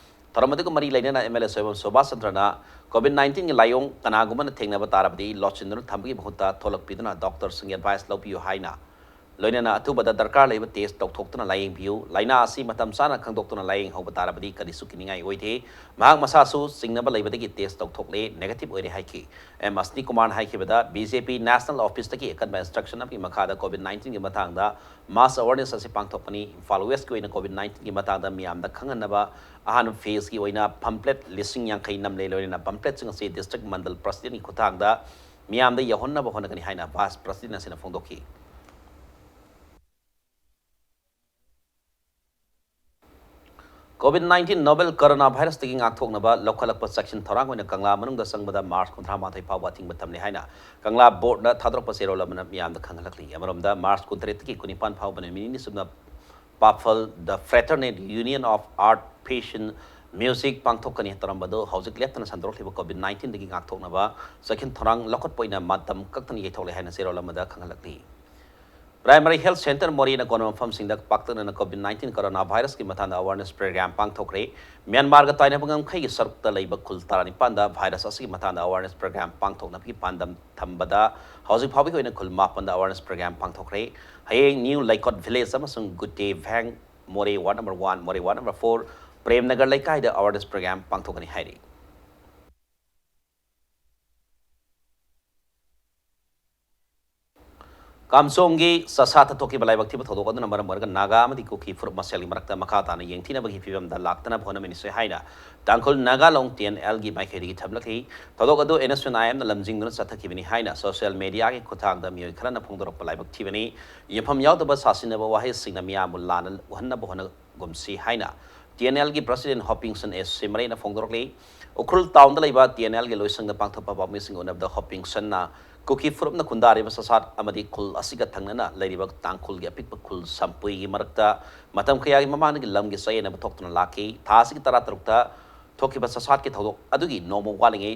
ꯊꯧꯔꯝ ꯑꯗꯨꯒ ꯃꯔꯤ ꯂꯩꯅꯅ ꯑꯦꯝ ꯑꯦꯜ ꯑꯦ ꯁꯣꯏꯕꯝ ꯁꯨꯕꯥꯁ ꯆꯟꯗ꯭ꯔꯅ ꯀꯣꯚꯤꯗ ꯅꯥꯏꯟꯇꯤꯟꯒꯤ ꯂꯥꯏꯑꯣꯡ ꯀꯅꯥꯒꯨꯝꯕꯅ ꯊꯦꯡꯅꯕ ꯇꯥꯔꯕꯗꯤ ꯂꯣꯠꯁꯤꯟꯗꯨꯅ ꯊꯝꯕꯒꯤ ꯃꯍꯨꯠꯇ ꯊꯣꯛꯂꯛꯄꯤꯗꯨꯅ ꯗꯣꯛꯇꯔꯁꯤꯡꯒꯤ ꯑꯦꯗꯚꯥꯏꯁ ꯂꯧꯕꯤꯌꯨ ꯍꯥꯏꯅ, ꯂꯣꯏꯅꯅ ꯑꯊꯨꯕꯗ ꯗꯔꯀꯥꯔ ꯂꯩꯕ ꯇꯦꯁ ꯇꯧꯊꯣꯛꯇꯨꯅ ꯂꯥꯌꯦꯡꯕꯤꯌꯨ꯫ ꯂꯥꯏꯅꯥ ꯑꯁꯤ ꯃꯇꯝ ꯆꯥꯅ ꯈꯪꯗꯣꯛꯇꯨꯅ ꯂꯥꯌꯦꯡꯍꯧꯕ ꯇꯥꯔꯕꯗꯤ ꯀꯔꯤꯁꯨ ꯀꯤꯅꯤꯡꯉꯥꯏ ꯑꯣꯏꯗꯦ꯫ ꯃꯍꯥꯛ ꯃꯁꯥꯁꯨ ꯆꯤꯡꯅꯕ ꯂꯩꯕꯗꯒꯤ ꯇꯦꯁ ꯇꯧꯊꯣꯛꯂꯦ, ꯅꯦꯒꯦꯇꯤꯚ ꯑꯣꯏꯔꯦ ꯍꯥꯏꯈꯤ꯫ ꯑꯦꯝ ꯑꯁꯅꯤ ꯀꯨꯃꯥꯔꯅ ꯍꯥꯏꯈꯤꯕꯗ, ꯕꯤ ꯖꯦ ꯄꯤ ꯅꯦꯁꯅꯦꯜ ꯑꯣꯐꯤꯁꯇꯒꯤ ꯑꯀꯟꯕ ꯏꯟꯁꯇ꯭ꯔꯛꯁꯟ ꯑꯃꯒꯤ ꯃꯈꯥꯗ ꯀꯣꯚꯤꯗ ꯅꯥꯏꯟꯇꯤꯟꯒꯤ ꯃꯇꯥꯡꯗ ꯃꯥꯁ ꯑꯋꯥꯔꯅꯦꯁ ꯑꯁꯤ ꯄꯥꯡꯊꯣꯛꯄꯅꯤ꯫ ꯏꯝꯐꯥꯜ ꯋꯦꯁꯀꯤ ꯑꯣꯏꯅ ꯀꯣꯚꯤꯗ ꯅꯥꯏꯟꯇꯤꯟꯒꯤ ꯃꯇꯥꯡꯗ ꯃꯤꯌꯥꯝꯗ ꯈꯪꯍꯟꯅꯕ ꯑꯍꯥꯟꯕ ꯐꯦꯖꯀꯤ ꯑꯣꯏꯅ ꯄꯝꯐ꯭ꯂꯦꯠ ꯂꯤꯁꯤꯡ ꯌꯥꯡꯈꯩ ꯅꯝꯂꯦ꯫ ꯂꯣꯏꯅꯅ ꯄꯝꯐ꯭ꯂꯦꯠꯁꯤꯡ ꯑꯁꯤ ꯗꯤꯁꯇ꯭ꯔꯤꯛ ꯃꯟꯗꯜ ꯄ꯭ꯔꯁꯤꯗꯦꯟꯒꯤ ꯈꯨꯠꯊꯥꯡꯗ ꯃꯤꯌꯥꯝꯗ ꯌꯧꯍꯟꯅꯕ ꯍꯣꯠꯅꯒꯅꯤ ꯍꯥꯏꯅ ꯚꯥꯏꯁ ꯄ꯭ꯔꯁꯤꯗꯦꯟ ꯑꯁꯤꯅ ꯐꯣꯡꯗꯣꯛꯈꯤ꯫ ꯀꯣꯚꯤꯗ ꯅꯥꯏꯟꯇꯤꯟ ꯅꯣꯚꯦꯜ ꯀꯣꯔꯣꯅꯥ ꯚꯥꯏꯔꯁꯇꯒꯤ ꯉꯥꯛꯊꯣꯛꯅꯕ ꯂꯧꯈꯠꯂꯛꯄ ꯆꯦꯛꯁꯤꯟ ꯊꯧꯔꯥꯡ ꯑꯣꯏꯅ ꯀꯪꯂꯥ ꯃꯅꯨꯡꯗ ꯆꯪꯕꯗ ꯃꯥꯔꯆ ꯀꯨꯟꯊ꯭ꯔꯥ ꯃꯥꯊꯣꯏ ꯐꯥꯎꯕ ꯑꯊꯤꯡꯕ ꯊꯝꯂꯦ ꯍꯥꯏꯅ ꯀꯪꯂꯥ ꯕꯣꯔꯗꯅ ꯊꯥꯗꯣꯔꯛꯄ ꯆꯦꯔꯣꯜ ꯑꯃꯅ ꯃꯤꯌꯥꯝꯗ ꯈꯪꯍꯜꯂꯛꯂꯤ꯫ ꯑꯃꯔꯣꯝꯗ, ꯃꯥꯔꯆ ꯀꯨꯟꯇꯔꯦꯠꯇꯒꯤ ꯀꯨꯟꯅꯤꯄꯥꯟ ꯐꯥꯎꯕ ꯅꯨꯃꯤꯠ ꯅꯤꯅꯤ ꯆꯨꯞꯅ ꯄꯥꯐꯜ, The Fraternal Union of Art Fashion Music ꯄꯥꯡꯊꯣꯛꯀꯅꯤ꯫ ꯊꯧꯔꯝ ꯑꯗꯨ ꯍꯧꯖꯤꯛ ꯂꯦꯞꯇꯅ ꯁꯟꯗꯣꯔꯛꯂꯤꯕ ꯀꯣꯚꯤꯗ ꯅꯥꯏꯟꯇꯤꯟꯗꯒꯤ ꯉꯥꯛꯊꯣꯛꯅꯕ ꯆꯦꯛꯁꯤꯟ ꯊꯧꯔꯥꯡ ꯂꯧꯈꯠꯄ ꯑꯣꯏꯅ ꯃꯇꯝ ꯀꯛꯇꯅ ꯌꯩꯊꯣꯛꯂꯦ ꯍꯥꯏꯅ ꯆꯦꯔꯣꯜ ꯑꯃꯗ ꯈꯪꯍꯜꯂꯛꯂꯤ꯫ ꯄ꯭ꯔꯥꯏꯃꯥꯔꯤ ꯍꯦꯜꯊ ꯁꯦꯟꯇꯔ ꯃꯣꯔꯦꯅ ꯀꯣꯟꯕ ꯃꯐꯝꯁꯤꯡꯗ ꯄꯥꯛꯇꯛꯅꯅ ꯀꯣꯚꯤꯗ ꯅꯥꯏꯟꯇꯤꯟ ꯀꯣꯔꯣꯅꯥ ꯚꯥꯏꯔꯁꯀꯤ ꯃꯇꯥꯡꯗ ꯑꯋꯥꯔꯅꯦꯁ ꯄ꯭ꯔꯣꯒ꯭ꯔꯥꯝ ꯄꯥꯡꯊꯣꯛꯈ꯭ꯔꯦ꯫ ꯃ꯭ꯌꯥꯟꯃꯥꯔꯒ ꯇꯥꯏꯅꯕ ꯉꯝꯈꯩꯒꯤ ꯁꯔꯨꯛꯇ ꯂꯩꯕ ꯈꯨꯜ ꯇꯔꯥꯅꯤꯄꯥꯟꯗ ꯚꯥꯏꯔꯁ ꯑꯁꯤꯒꯤ ꯃꯇꯥꯡꯗ ꯑꯋꯥꯔꯅꯦꯁ ꯄ꯭ꯔꯣꯒ꯭ꯔꯥꯝ ꯄꯥꯡꯊꯣꯛꯅꯕꯒꯤ ꯄꯥꯟꯗꯝ ꯊꯝꯕꯗ ꯍꯧꯖꯤꯛ ꯐꯥꯎꯕꯒꯤ ꯑꯣꯏꯅ ꯈꯨꯜ ꯃꯥꯄꯟꯗ ꯑꯋꯥꯔꯅꯦꯁ ꯄ꯭ꯔꯣꯒ꯭ꯔꯥꯝ ꯄꯥꯡꯊꯣꯛꯈ꯭ꯔꯦ꯫ ꯍꯌꯦꯡ ꯅ꯭ꯌꯨ ꯂꯩꯀꯣꯠ ꯚꯤꯂꯦꯖ ꯑꯃꯁꯨꯡ ꯒꯨꯇꯦ ꯚꯦꯡ, ꯃꯣꯔꯦ ward number one, Moreh ward number four, Prem Nagar ꯂꯩꯀꯥꯏꯗ ꯑꯋꯥꯔꯅꯦꯁ ꯄ꯭ꯔꯣꯒ꯭ꯔꯥꯝ ꯄꯥꯡꯊꯣꯛꯀꯅꯤ ꯍꯥꯏꯔꯤ꯫ ꯀꯥꯝꯖꯣꯡꯒꯤ ꯆꯥꯁꯥꯗ ꯊꯣꯛꯈꯤꯕ ꯂꯥꯏꯕꯛ ꯊꯤꯕ ꯊꯧꯗꯣꯛ ꯑꯗꯨꯅ ꯃꯔꯝ ꯑꯣꯏꯔꯒ ꯅꯥꯒꯥ ꯑꯃꯗꯤ ꯀꯨꯀꯤ ꯐꯨꯔꯨꯞ ꯃꯁꯦꯜꯒꯤ ꯃꯔꯛꯇ ꯃꯈꯥ ꯇꯥꯅ ꯌꯦꯡꯊꯤꯅꯕꯒꯤ ꯐꯤꯕꯝꯗ ꯂꯥꯛꯇꯅꯕ ꯍꯣꯠꯅꯃꯤꯟꯅꯁꯤ ꯍꯥꯏꯅ ꯇꯥꯡꯈꯨꯜ ꯅꯥꯒꯥ ꯂꯣꯡ ꯇꯤ ꯑꯦꯟ ꯑꯦꯜꯒꯤ ꯃꯥꯏꯀꯩꯗꯒꯤ ꯊꯝꯂꯛꯈꯤ꯫ ꯊꯧꯗꯣꯛ ꯑꯗꯨ ꯑꯦꯟ ꯑꯦꯁ ꯌꯨ ꯑꯥꯏ ꯑꯦꯝꯅ ꯂꯝꯖꯤꯡꯗꯨꯅ ꯆꯠꯊꯈꯤꯕꯅꯤ ꯍꯥꯏꯅ ꯁꯣꯁꯤꯌꯦꯜ ꯃꯦꯗꯤꯌꯥꯒꯤ ꯈꯨꯠꯊꯥꯡꯗ ꯃꯤꯑꯣꯏ ꯈꯔꯅ ꯐꯣꯡꯗꯣꯔꯛꯄ ꯂꯥꯏꯕꯛ ꯊꯤꯕꯅꯤ꯫ ꯌꯨꯝꯐꯝ ꯌꯥꯎꯗꯕ ꯁꯥꯁꯤꯟꯅꯕ ꯋꯥꯍꯩꯁꯤꯡꯅ ꯃꯤꯌꯥꯝꯕꯨ ꯂꯥꯟꯅ ꯎꯍꯟꯅꯕ ꯍꯣꯠꯅꯒꯨꯝꯁꯤ ꯍꯥꯏꯅ ꯇꯤ ꯑꯦꯟ ꯑꯦꯜꯒꯤ ꯄ꯭ꯔꯁꯤꯗꯦꯟ ꯍꯣꯄꯤꯡꯁꯟ ꯑꯦꯁ ꯁꯤꯃꯔꯩꯅ ꯐꯣꯡꯗꯣꯔꯛꯂꯤ꯫ ꯎꯈ꯭ꯔꯨꯜ ꯇꯥꯎꯟꯗ ꯂꯩꯕ ꯇꯤ ꯑꯦꯟ ꯑꯦꯜꯒꯤ ꯂꯣꯏꯁꯪꯗ ꯄꯥꯡꯊꯣꯛꯄ ꯄꯥꯎꯃꯤꯁꯤꯡꯒ ꯎꯅꯕꯗ ꯍꯣꯄꯤꯡꯁꯟꯅ ꯀꯨꯀꯤ ꯐꯨꯔꯨꯞꯅ ꯈꯨꯟꯗꯥꯔꯤꯕ ꯆꯥꯁꯥꯠ ꯑꯃꯗꯤ ꯈꯨꯜ ꯑꯁꯤꯒ ꯊꯪꯅꯅ ꯂꯩꯔꯤꯕ ꯇꯥꯡꯈꯨꯜꯒꯤ ꯑꯄꯤꯛꯄ ꯈꯨꯜ ꯁꯝꯄꯨꯏꯒꯤ ꯃꯔꯛꯇ ꯃꯇꯝ ꯀꯌꯥꯒꯤ ꯃꯃꯥꯡꯗꯒꯤ ꯂꯝꯒꯤ ꯆꯌꯦꯠꯅꯕ ꯊꯣꯛꯇꯨꯅ ꯂꯥꯛꯈꯤ꯫ ꯊꯥ ꯑꯁꯤꯒꯤ ꯇꯔꯥꯇꯔꯨꯛꯇ ꯊꯣꯛꯈꯤꯕ ꯆꯥꯁꯥꯠꯀꯤ ꯊꯧꯗꯣꯛ ꯑꯗꯨꯒꯤ ꯅꯣꯡꯃ ꯋꯥꯠꯂꯤꯉꯩ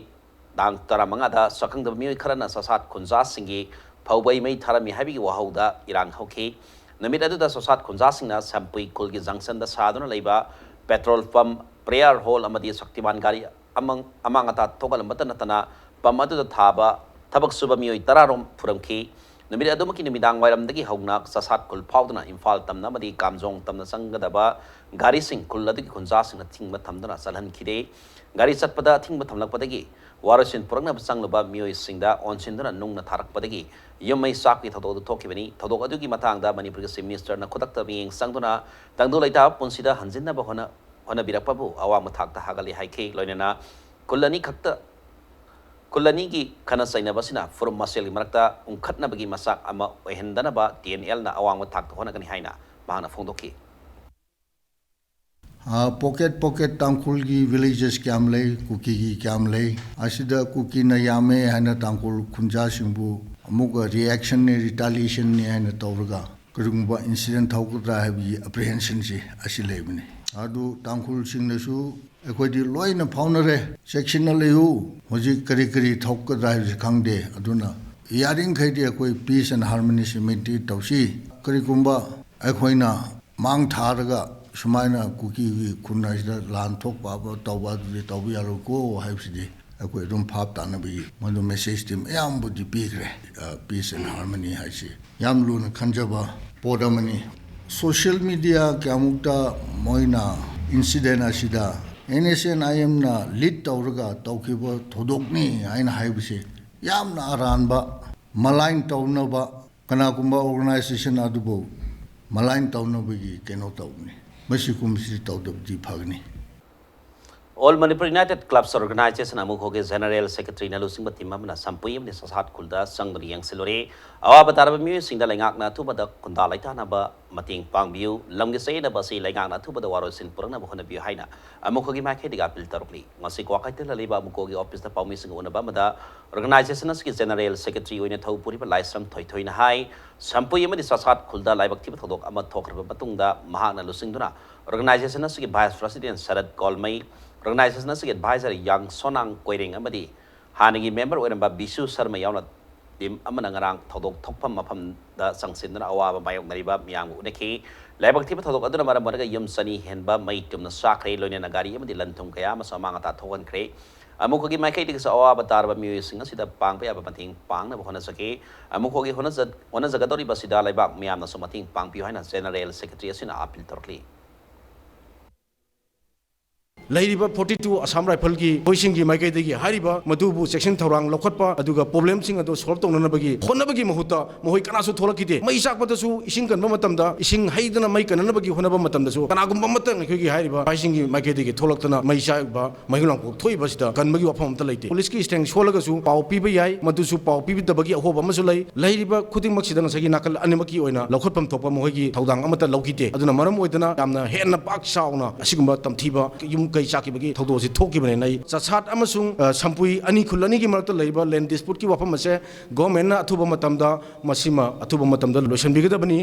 ꯇꯥꯡ ꯇꯔꯥꯃꯉꯥꯗ ꯁꯛꯈꯪꯗꯕ ꯃꯤꯑꯣꯏ ꯈꯔꯅ ꯆꯥꯁꯥꯠ ꯈꯨꯟꯖꯥꯁꯤꯡꯒꯤ ꯐꯧꯕꯩ ꯃꯩ ꯊꯥꯔꯝꯃꯤ ꯍꯥꯏꯕꯒꯤ ꯋꯥꯍꯧꯗ ꯏꯔꯥꯡ ꯍꯧꯈꯤ꯫ ꯅꯨꯃꯤꯠ ꯑꯗꯨꯗ ꯆꯥꯁꯥꯠ ꯈꯨꯟꯖꯥꯁꯤꯡꯅ ꯁꯝꯄꯨꯏ ꯈꯨꯜꯒꯤ ꯖꯪꯁꯟꯗ ꯁꯥꯗꯨꯅ ꯂꯩꯕ ꯄꯦꯇ꯭ꯔꯣꯜ ꯄꯝ, ꯄ꯭ꯔꯦꯌꯔ ꯍꯣꯜ ꯑꯃꯗꯤ ꯁꯛꯇꯤꯃꯥꯟ ꯒꯥꯔꯤ ꯑꯃꯥꯡ ꯑꯃꯥꯡ ꯑꯇꯥ ꯊꯣꯛꯍꯜꯂꯝꯕꯇ ꯅꯠꯇꯅ ꯄꯝ ꯑꯗꯨꯗ ꯊꯥꯕ ꯊꯕꯛ ꯁꯨꯕ ꯃꯤꯑꯣꯏ ꯇꯔꯥꯔꯣꯝ ꯐꯨꯔꯝꯈꯤ꯫ ꯅꯨꯃꯤꯠ ꯑꯗꯨꯃꯛꯀꯤ ꯅꯨꯃꯤꯗꯥꯡ ꯋꯥꯏꯔꯝꯗꯒꯤ ꯍꯧꯅ ꯆꯥꯁꯥꯠ ꯈꯨꯜ ꯐꯥꯎꯗꯨꯅ ꯏꯝꯐꯥꯜ ꯇꯝꯅ ꯑꯃꯗꯤ ꯀꯥꯝꯖꯣꯡ ꯇꯝꯅ ꯆꯪꯒꯗꯕ ꯒꯥꯔꯤꯁꯤꯡ ꯈꯨꯜ ꯑꯗꯨꯒꯤ ꯈꯨꯟꯖꯥꯁꯤꯡꯅ ꯊꯤꯡꯕ ꯊꯝꯗꯨꯅ ꯆꯠꯍꯟꯈꯤꯗꯦ꯫ ꯒꯥꯔꯤ ꯆꯠꯄꯗ ꯑꯊꯤꯡꯕ ꯊꯝꯂꯛꯄꯗꯒꯤ ꯋꯥꯔꯣꯏꯁꯤꯟ ꯄꯨꯔꯛꯅꯕ ꯆꯪꯂꯨꯕ ꯃꯤꯑꯣꯏꯁꯤꯡꯗ ꯑꯣꯟꯁꯤꯟꯗꯨꯅ ꯅꯨꯡꯅ ꯊꯥꯔꯛꯄꯗꯒꯤ ꯌꯨꯝ ꯃꯩ ꯆꯥꯛꯄꯒꯤ ꯊꯧꯗꯣꯛ ꯑꯗꯨ ꯊꯣꯛꯈꯤꯕꯅꯤ꯫ ꯊꯧꯗꯣꯛ ꯑꯗꯨꯒꯤ ꯃꯇꯥꯡꯗ ꯃꯅꯤꯄꯨꯔꯒꯤ ꯆꯤꯐ ꯃꯤꯅꯤꯁꯇꯔꯅ ꯈꯨꯗꯛꯇ ꯃꯤꯠꯌꯦꯡ ꯆꯪꯗꯨꯅ ꯇꯪꯗꯨ ꯂꯩꯇꯥꯕ ꯄꯨꯟꯁꯤꯗ ꯍꯟꯖꯤꯟꯅꯕ ꯍꯣꯠꯅ-, ꯍꯣꯠꯅꯕꯤꯔꯛꯄꯕꯨ ꯑꯋꯥꯡꯕ ꯊꯥꯛꯇ ꯍꯥꯒꯠꯂꯤ ꯍꯥꯏꯈꯤ꯫ ꯂꯣꯏꯅꯅ ꯈꯨꯜ ꯑꯅꯤ ꯈꯛꯇ, ꯈꯨꯜ ꯑꯅꯤꯒꯤ ꯈꯠꯅ ꯆꯩꯅꯕ ꯑꯁꯤꯅ ꯐꯨꯔꯨꯞ ꯃꯁꯦꯜꯒꯤ ꯃꯔꯛꯇ ꯎꯪꯈꯠꯅꯕꯒꯤ ꯃꯆꯥꯛ ꯑꯃ ꯑꯣꯏꯍꯟꯗꯅꯕ ꯇꯤ ꯑꯦꯟ ꯑꯦꯜꯅ ꯑꯋꯥꯡꯕ ꯊꯥꯛꯇ ꯍꯣꯠꯅꯒꯅꯤ ꯍꯥꯏꯅ ꯃꯍꯥꯛꯅ ꯐꯣꯡꯗꯣꯛꯈꯤ꯫ ꯄꯣꯀꯦꯠ ꯄꯣꯀꯦꯠ ꯇꯥꯡꯈꯨꯜꯒꯤ ꯚꯤꯂꯦꯖꯦꯁ ꯀꯌꯥꯝ ꯂꯩ, ꯀꯨꯀꯤꯒꯤ ꯀꯌꯥꯝ ꯂꯩ, ꯑꯁꯤꯗ ꯀꯨꯀꯤꯅ ꯌꯥꯝꯃꯦ ꯍꯥꯏꯅ ꯇꯥꯡꯈꯨꯜ ꯈꯨꯟꯖꯥꯁꯤꯡꯕꯨ ꯑꯃꯨꯛꯀ ꯔꯤꯑꯦꯛꯁꯟꯅꯤ, ꯔꯤꯇꯥꯂꯤꯌꯦꯁꯟꯅꯤ ꯍꯥꯏꯅ ꯇꯧꯔꯒ ꯀꯔꯤꯒꯨꯝꯕ ꯏꯟꯁꯤꯗꯦꯟ ꯊꯣꯛꯀꯗ꯭ꯔꯥ ꯍꯥꯏꯕꯒꯤ ꯑꯦꯄ꯭ꯔꯤꯍꯦꯟꯁꯟꯁꯤ ꯑꯁꯤ ꯂꯩꯕꯅꯤ꯫ ꯑꯗꯨ ꯇꯥꯡꯈꯨꯜꯁꯤꯡꯅꯁꯨ ꯑꯩꯈꯣꯏꯗꯤ ꯂꯣꯏꯅ ꯐꯥꯎꯅꯔꯦ, ꯆꯦꯛꯁꯤꯟꯅ ꯂꯩꯌꯨ, ꯍꯧꯖꯤꯛ ꯀꯔꯤ ꯀꯔꯤ ꯊꯣꯛꯀꯗ꯭ꯔꯥ ꯍꯥꯏꯕꯁꯤ ꯈꯪꯗꯦ꯫ ꯑꯗꯨꯅ ꯌꯥꯔꯤꯈꯩꯗꯤ ꯑꯩꯈꯣꯏ ꯄꯤꯁ ꯑꯦꯟ ꯍꯥꯔꯃꯅꯤꯁꯤ ꯃꯦꯟꯇꯦꯟ ꯇꯧꯁꯤ꯫ ꯀꯔꯤꯒꯨꯝꯕ ꯑꯩꯈꯣꯏꯅ ꯃꯥꯡ ꯊꯥꯔꯒ ꯁꯨꯃꯥꯏꯅ ꯀꯨꯀꯤꯒꯤ ꯈꯨꯟ ꯑꯁꯤꯗ ꯂꯥꯟ ꯊꯣꯛꯄ ꯇꯧꯕ ꯑꯗꯨꯗꯤ ꯇꯧꯕ ꯌꯥꯔꯣꯏꯀꯣ ꯍꯥꯏꯕꯁꯤꯗꯤ ꯑꯩꯈꯣꯏ ꯑꯗꯨꯝ ꯚꯥꯞ ꯇꯥꯅꯕꯒꯤ ꯃꯗꯨ ꯃꯦꯁꯦꯖꯇꯤ ꯃꯌꯥꯝꯕꯨꯗꯤ ꯄꯤꯈ꯭ꯔꯦ꯫ ꯄꯤꯁ ꯑꯦꯟ ꯍꯥꯔꯃꯅꯤ ꯍꯥꯏꯁꯤ ꯌꯥꯝ ꯂꯨꯅ ꯈꯟꯖꯕ ꯄꯣꯠ ꯑꯃꯅꯤ꯫ ꯁꯣꯁꯤꯌꯦꯜ ꯃꯤꯗꯤꯌꯥ ꯀꯌꯥꯃꯨꯛꯇ ꯃꯣꯏꯅ ꯏꯟꯁꯤꯗꯦꯟ ꯑꯁꯤꯗ ꯑꯦꯟ ꯑꯦꯁ ꯑꯦꯟ ꯑꯥꯏ ꯑꯦꯝꯅ ꯂꯤꯗ ꯇꯧꯔꯒ ꯇꯧꯈꯤꯕ ꯊꯧꯗꯣꯛꯅꯤ ꯍꯥꯏꯅ ꯍꯥꯏꯕꯁꯤ ꯌꯥꯝꯅ ꯑꯔꯥꯟꯕ, ꯃꯂꯥꯏꯟ ꯇꯧꯅꯕ, ꯀꯅꯥꯒꯨꯝꯕ ꯑꯣꯔꯒꯅꯥꯏꯖꯦꯁꯟ ꯑꯗꯨꯕꯨ ꯃꯂꯥꯏꯟ ꯇꯧꯅꯕꯒꯤ ꯀꯩꯅꯣ ꯇꯧꯕꯅꯤ꯫ ꯃꯁꯤꯒꯨꯝꯕꯁꯤ ꯇꯧꯗꯕꯗꯤ ꯐꯒꯅꯤ꯫ All Manipur United Clubs Organization, ꯑꯃꯨꯛꯈꯣꯒꯤ General Secretaryꯅ ꯂꯨꯆꯤꯡꯕ team ꯑꯃꯅ ꯁꯝꯄꯨꯏ ꯑꯃꯗꯤ ꯁꯁꯥꯠ ꯈꯨꯜꯗ ꯆꯪꯗꯨꯅ ꯌꯦꯡꯁꯤꯜꯂꯨꯔꯦ꯫ ꯑꯋꯥꯕ ꯇꯥꯔꯕ ꯃꯤꯑꯣꯏꯁꯤꯡꯗ ꯂꯩꯉꯥꯛꯅ ꯑꯊꯨꯕꯗ ꯈꯨꯟꯗꯥ ꯂꯩꯇꯥꯅꯕ ꯃꯇꯦꯡ ꯄꯥꯡꯕꯤꯌꯨ, ꯂꯝꯒꯤ ꯆꯌꯦꯠꯅꯕ ꯑꯁꯤ ꯂꯩꯉꯥꯛꯅ ꯑꯊꯨꯕꯗ ꯋꯥꯔꯣꯏꯁꯤꯟ ꯄꯨꯔꯛꯅꯕ ꯍꯣꯠꯅꯕꯤꯌꯨ ꯍꯥꯏꯅ ꯑꯃꯨꯛꯈꯣꯒꯤ ꯃꯥꯏꯀꯩꯗꯒꯤ appeal ꯇꯧꯔꯛꯂꯤ꯫ ꯉꯁꯤ ꯀ꯭ꯋꯥꯀꯩꯊꯦꯜꯗ ꯂꯩꯕ ꯑꯃꯨꯛꯈꯣꯒꯤ officeꯇ ꯄꯥꯎꯃꯤꯁꯤꯡꯒ ꯎꯅꯕ ꯑꯃꯗ organization ꯑꯁꯤꯒꯤ General Secretary ꯑꯣꯏꯅ ꯊꯧ ꯄꯨꯔꯤꯕ ꯂꯥꯏꯁ꯭ꯔꯝ ꯊꯣꯏꯊꯣꯏꯅ ꯍꯥꯏ, ꯁꯝꯄꯨꯏ ꯑꯃꯗꯤ ꯁꯁꯥꯠ ꯈꯨꯜꯗ ꯂꯥꯏꯕꯛ ꯊꯤꯕ ꯊꯧꯗꯣꯛ ꯑꯃ ꯊꯣꯛꯈ꯭ꯔꯕ ꯃꯇꯨꯡꯗ ꯃꯍꯥꯛꯅ ꯂꯨꯆꯤꯡꯗꯨꯅ organization ꯑꯁꯤꯒꯤ Vice President ꯁꯔꯠ ꯒꯣꯜꯃꯩ, organization ꯑꯁꯤꯒꯤ advisor ꯌꯥꯡꯁꯣꯅꯥꯡ ꯀꯣꯏꯔꯦꯡ ꯑꯃꯗꯤ ꯍꯥꯟꯅꯒꯤ member ꯑꯣꯏꯔꯝꯕ ꯕꯤꯁꯨ ꯁꯔꯃ ꯌꯥꯎꯅ team ꯑꯃꯅ ꯉꯔꯥꯡ ꯊꯧꯗꯣꯛ ꯊꯣꯛꯐꯝ ꯃꯐꯝꯗ ꯆꯪꯁꯤꯟꯗꯨꯅ ꯑꯋꯥꯕ ꯃꯥꯌꯣꯛꯅꯔꯤꯕ ꯃꯤꯌꯥꯝꯒ ꯎꯅꯈꯤ꯫ ꯂꯥꯏꯕꯛ ꯊꯤꯕ ꯊꯧꯗꯣꯛ ꯑꯗꯨꯅ ꯃꯔꯝ ꯑꯣꯏꯔꯒ ꯌꯨꯝ ꯆꯅꯤ ꯍꯦꯟꯕ ꯃꯩ ꯇꯨꯝꯅ ꯆꯥꯛꯈ꯭ꯔꯦ, ꯂꯣꯏꯅꯅ ꯒꯥꯔꯤ ꯑꯃꯗꯤ ꯂꯟ ꯊꯨꯝ ꯀꯌꯥ ꯑꯃꯁꯨ ꯑꯃꯥꯡ ꯑꯇꯥ ꯊꯣꯛꯍꯟꯈ꯭ꯔꯦ꯫ ꯑꯃꯨꯛꯈꯣꯒꯤ ꯃꯥꯏꯀꯩꯗꯒꯤꯁꯨ ꯑꯋꯥꯕ ꯇꯥꯔꯕ ꯃꯤꯑꯣꯏꯁꯤꯡ ꯑꯁꯤꯗ ꯄꯥꯡꯕ ꯌꯥꯕ ꯃꯇꯦꯡ ꯄꯥꯡꯅꯕ ꯍꯣꯠꯅꯖꯒꯦ꯫ ꯑꯃꯨꯛꯈꯣꯒꯤ ꯍꯣꯠꯅꯖ-, ꯍꯣꯠꯅꯖꯒꯗꯧꯔꯤꯕꯁꯤꯗ ꯂꯩꯕꯥꯛ ꯃꯤꯌꯥꯝꯅꯁꯨ ꯃꯇꯦꯡ ꯄꯥꯡꯕꯤꯌꯨ ꯍꯥꯏꯅ General Secretary ꯑꯁꯤꯅ appeal ꯇꯧꯔꯛꯂꯤ꯫ ꯂꯩꯔꯤꯕ forty two Assam Rifleꯒꯤ ꯃꯈꯣꯏꯁꯤꯡꯒꯤ ꯃꯥꯏꯀꯩꯗꯒꯤ ꯍꯥꯏꯔꯤꯕ ꯃꯗꯨꯕꯨ ꯆꯦꯛꯁꯤꯟ ꯊꯧꯔꯥꯡ ꯂꯧꯈꯠꯄ ꯑꯗꯨꯒ problemꯁꯤꯡ ꯑꯗꯨ solve ꯇꯧꯅꯅꯕꯒꯤ ꯍꯣꯠꯅꯕꯒꯤ ꯃꯍꯨꯠꯇ ꯃꯈꯣꯏ ꯀꯅꯥꯁꯨ ꯊꯣꯛꯂꯛꯈꯤꯗꯦ꯫ ꯃꯩ ꯆꯥꯛꯄꯗꯁꯨ ꯏꯁꯤꯡ ꯀꯟꯕ ꯃꯇꯝꯗ, ꯏꯁꯤꯡ ꯍꯩꯗꯅ ꯃꯩ ꯀꯟꯅꯅꯕꯒꯤ ꯍꯣꯠꯅꯕ ꯃꯇꯝꯗꯁꯨ ꯀꯅꯥꯒꯨꯝꯕ ꯑꯃꯠꯇ ꯑꯩꯈꯣꯏꯒꯤ ꯍꯥꯏꯔꯤꯕ ꯁꯤꯐꯥꯏꯁꯤꯡꯒꯤ ꯃꯥꯏꯀꯩꯗꯒꯤ ꯊꯣꯛꯂꯛꯇꯅ ꯃꯩ ꯆꯥꯛꯄ ꯃꯩꯍꯧ ꯂꯥꯡꯄꯣꯛ ꯊꯣꯛꯏꯕꯁꯤꯗ ꯀꯟꯕꯒꯤ ꯋꯥꯐꯝ ꯑꯃꯠꯇ ꯂꯩꯇꯦ꯫ Policeꯀꯤ strength ꯁꯣꯜꯂꯒꯁꯨ ꯄꯥꯎ ꯄꯤꯕ ꯌꯥꯏ, ꯃꯗꯨꯁꯨ ꯄꯥꯎ ꯄꯤꯕꯤꯗꯕꯒꯤ ꯑꯍꯣꯕ ꯑꯃꯁꯨ ꯂꯩ꯫ ꯂꯩꯔꯤꯕ ꯈꯨꯗꯤꯡꯃꯛꯁꯤꯗ ꯉꯁꯥꯏꯒꯤ ꯅꯥꯀꯜ ꯑꯅꯤꯃꯛꯀꯤ ꯑꯣꯏꯅ ꯂꯧꯈꯠꯐꯝ ꯊꯣꯛꯄ ꯃꯈꯣꯏꯒꯤ ꯊꯧꯗꯥꯡ ꯑꯃꯠꯇ ꯂꯧꯈꯤꯗꯦ꯫ ꯑꯗꯨꯅ ꯃꯔꯝ ꯑꯣꯏꯗꯅ ꯌꯥꯝꯅ ꯍꯦꯟꯅ ꯄꯥꯛ ꯆꯥꯎꯅ ꯑꯁꯤꯒꯨꯝꯕ ꯇꯝꯊꯤꯕ ꯌꯨꯝ ꯀꯩ ꯆꯥꯛꯈꯤꯕꯒꯤ ꯊꯧꯗꯣꯛ ꯑꯁꯤ ꯊꯣꯛꯈꯤꯕꯅꯤꯅ ꯑꯩ ꯆꯥꯁꯥꯠ ꯑꯃꯁꯨꯡ, ꯑ, ꯁꯝꯄꯨꯏ ꯑꯅꯤ, ꯈꯨꯜ ꯑꯅꯤꯒꯤ ꯃꯔꯛꯇ ꯂꯩꯔꯤꯕ land disputeꯀꯤ ꯋꯥꯐꯝ ꯑꯁꯦ governmentꯅ ꯑꯊꯨꯕ ꯃꯇꯝꯗ ꯃꯁꯤꯃ ꯑꯊꯨꯕ ꯃꯇꯝꯗ ꯂꯣꯏꯁꯤꯟꯕꯤꯒꯗꯕꯅꯤ꯫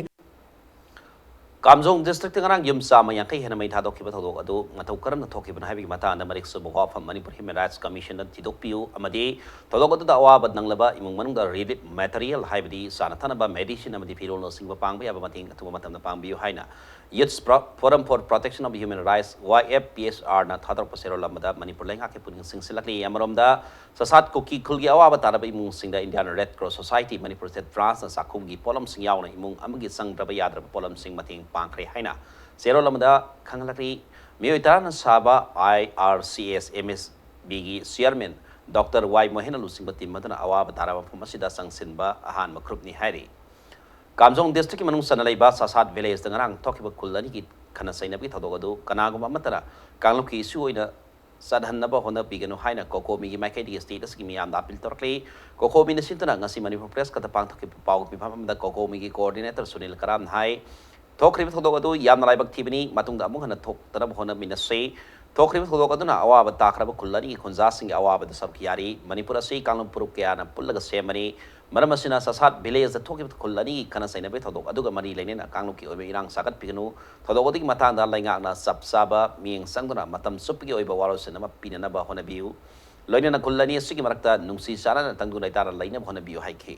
ꯀꯥꯝꯖꯣꯡ districtꯇ ꯉꯔꯥꯡ ꯌꯨꯝ ꯆꯥꯝꯃ ꯌꯥꯡꯈꯩ ꯍꯦꯟꯅ ꯃꯩ ꯊꯥꯗꯣꯛꯈꯤꯕ ꯊꯧꯗꯣꯛ ꯑꯗꯨ ꯃꯇꯧ ꯀꯔꯝꯅ ꯊꯣꯛꯈꯤꯕꯅꯣ ꯍꯥꯏꯕꯒꯤ ꯃꯇꯥꯡꯗ ꯃꯔꯤꯛ ꯆꯨꯝꯕ ꯋꯥꯐꯝ Manipur Human Rights Commissionꯗ ꯊꯤꯗꯣꯛꯄꯤꯌꯨ ꯑꯃꯗꯤ ꯊꯧꯗꯣꯛ ꯑꯗꯨꯗ ꯑꯋꯥꯕ ꯅꯪꯂꯕ ꯏꯃꯨꯡ ꯃꯅꯨꯡꯗ relief material ꯍꯥꯏꯕꯗꯤ ꯆꯥꯅ ꯊꯛꯅꯕ, medicine ꯑꯃꯗꯤ ꯐꯤꯔꯣꯜꯅꯆꯤꯡꯕ ꯄꯥꯡꯕ ꯌꯥꯕ ꯃꯇꯦꯡ ꯑꯊꯨꯕ ꯃꯇꯝꯗ ꯄꯥꯡꯕꯤꯌꯨ ꯍꯥꯏꯅ Youth Pro-, Forum for Protection of Human Rights, Y F P H Rꯅ ꯊꯥꯗꯣꯔꯛꯄ ꯆꯦꯔꯣꯜ ꯑꯃꯗ ꯃꯅꯤꯄꯨꯔ ꯂꯩꯉꯥꯛꯀꯤ ꯄꯨꯛꯅꯤꯡ ꯆꯤꯡꯁꯤꯜꯂꯛꯂꯤ꯫ ꯑꯃꯔꯣꯝꯗ ꯁꯁꯥꯠ ꯀꯨꯀꯤ ꯈꯨꯜꯒꯤ ꯑꯋꯥꯕ ꯇꯥꯔꯕ ꯏꯃꯨꯡꯁꯤꯡꯗ Indian Red Cross Society, Manipur State Branchꯅ ꯆꯥꯛꯈꯨꯝꯒꯤ ꯄꯣꯠꯂꯝꯁꯤꯡ ꯌꯥꯎꯅ ꯏꯃꯨꯡ ꯑꯃꯒꯤ ꯆꯪꯗ꯭ꯔꯕ ꯌꯥꯗ꯭ꯔꯕ ꯄꯣꯠꯂꯝꯁꯤꯡ ꯃꯇꯦꯡ ꯄꯥꯡꯈ꯭ꯔꯦ ꯍꯥꯏꯅ ꯆꯦꯔꯣꯜ ꯑꯃꯗ ꯈꯪꯍꯜꯂꯛꯂꯤ꯫ ꯃꯤꯑꯣꯏ ꯇꯔꯥꯅ ꯁꯥꯕ I R C S M S Bꯒꯤ chairman Doctor Y ꯃꯣꯍꯦꯟꯅ ꯂꯨꯆꯤꯡꯕ team ꯑꯗꯨꯅ ꯑꯋꯥꯕ ꯇꯥꯔꯕ ꯃꯐꯝ ꯑꯁꯤꯗ ꯆꯪꯁꯤꯟꯕ ꯑꯍꯥꯟꯕ groupꯅꯤ ꯍꯥꯏꯔꯤ꯫ ꯀꯥꯝꯖꯣꯡ districtꯀꯤ ꯃꯅꯨꯡ ꯆꯟꯅ ꯂꯩꯕ ꯁꯁꯥꯠ villageꯇ ꯉꯔꯥꯡ ꯊꯣꯛꯈꯤꯕ ꯈꯨꯜ ꯑꯅꯤꯒꯤ ꯈꯠꯅ ꯆꯩꯅꯕꯒꯤ ꯊꯧꯗꯣꯛ ꯑꯗꯨ ꯀꯅꯥꯒꯨꯝꯕ ꯑꯃꯠꯇꯅ ꯀꯥꯡꯂꯨꯞꯀꯤ issue ꯑꯣꯏꯅ ꯆꯠꯍꯟꯅꯕ ꯍꯣꯠꯅꯕꯤꯒꯅꯨ ꯍꯥꯏꯅ ꯀꯣꯀꯣꯃꯤꯒꯤ ꯃꯥꯏꯀꯩꯗꯒꯤ state ꯑꯁꯤꯒꯤ ꯃꯤꯌꯥꯝꯗ appeal ꯇꯧꯔꯛꯂꯤ꯫ ꯀꯣꯀꯣꯃꯤꯅ ꯁꯤꯟꯗꯨꯅ ꯉꯁꯤ ꯃꯅꯤꯄꯨꯔ Press Clubꯇ ꯄꯥꯡꯊꯣꯛꯈꯤꯕ ꯄꯥꯎ ꯃꯤꯐꯝ ꯑꯃꯗ ꯀꯣꯀꯣꯃꯤꯒꯤ coordinator ꯁꯨꯅꯤꯜ ꯀꯔꯥꯝꯅ ꯍꯥꯏ, ꯊꯣꯛꯈ꯭ꯔꯤꯕ ꯊꯧꯗꯣꯛ ꯑꯗꯨ ꯌꯥꯝꯅ ꯂꯥꯏꯕꯛ ꯊꯤꯕꯅꯤ, ꯃꯇꯨꯡꯗ ꯑꯃꯨꯛ ꯍꯟꯅ ꯊꯣꯛꯇꯅꯕ ꯍꯣꯠꯅꯃꯤꯟꯅꯁꯤ꯫ ꯊꯣꯛꯈ꯭ꯔꯤꯕ ꯊꯧꯗꯣꯛ ꯑꯗꯨꯅ ꯑꯋꯥꯕ ꯇꯥꯈ꯭ꯔꯕ ꯈꯨꯜ ꯑꯅꯤꯒꯤ ꯈꯨꯟꯖꯥꯁꯤꯡꯒꯤ ꯑꯋꯥꯕꯗ ꯁꯔꯨꯛ ꯌꯥꯔꯤ꯫ ꯃꯅꯤꯄꯨꯔ ꯑꯁꯤ ꯀꯥꯡꯂꯨꯞ ꯐꯨꯔꯨꯞ ꯀꯌꯥꯅ ꯄꯨꯜꯂꯒ ꯁꯦꯝꯕꯅꯤ꯫ ꯃꯔꯝ ꯑꯁꯤꯅ ꯁꯁꯥꯠ villageꯇ ꯊꯣꯛꯈꯤꯕ ꯈꯨꯜ ꯑꯅꯤꯒꯤ ꯈꯠꯅ ꯆꯩꯅꯕꯒꯤ ꯊꯧꯗꯣꯛ ꯑꯗꯨꯒ ꯃꯔꯤ ꯂꯩꯅꯅ ꯀꯥꯡꯂꯨꯞꯀꯤ ꯑꯣꯏꯕ ꯏꯔꯥꯡ ꯁꯥꯒꯠꯄꯤꯒꯅꯨ꯫ ꯊꯧꯗꯣꯛ ꯑꯗꯨꯒꯤ ꯃꯇꯥꯡꯗ ꯂꯩꯉꯥꯛꯅ ꯆꯞ ꯆꯥꯕ ꯃꯤꯠꯌꯦꯡ ꯆꯪꯗꯨꯅ ꯃꯇꯝ ꯆꯨꯞꯄꯒꯤ ꯑꯣꯏꯕ ꯋꯥꯔꯣꯏꯁꯤꯟ ꯑꯃ ꯄꯤꯅꯅꯕ ꯍꯣꯠꯅꯕꯤꯌꯨ꯫ ꯂꯣꯏꯅꯅ ꯈꯨꯜ ꯑꯅꯤ ꯑꯁꯤꯒꯤ ꯃꯔꯛꯇ ꯅꯨꯡꯁꯤ ꯆꯥꯟꯅꯅ ꯇꯪꯗꯨ ꯂꯩꯇꯥꯅ ꯂꯩꯅꯕ ꯍꯣꯠꯅꯕꯤꯌꯨ ꯍꯥꯏꯈꯤ꯫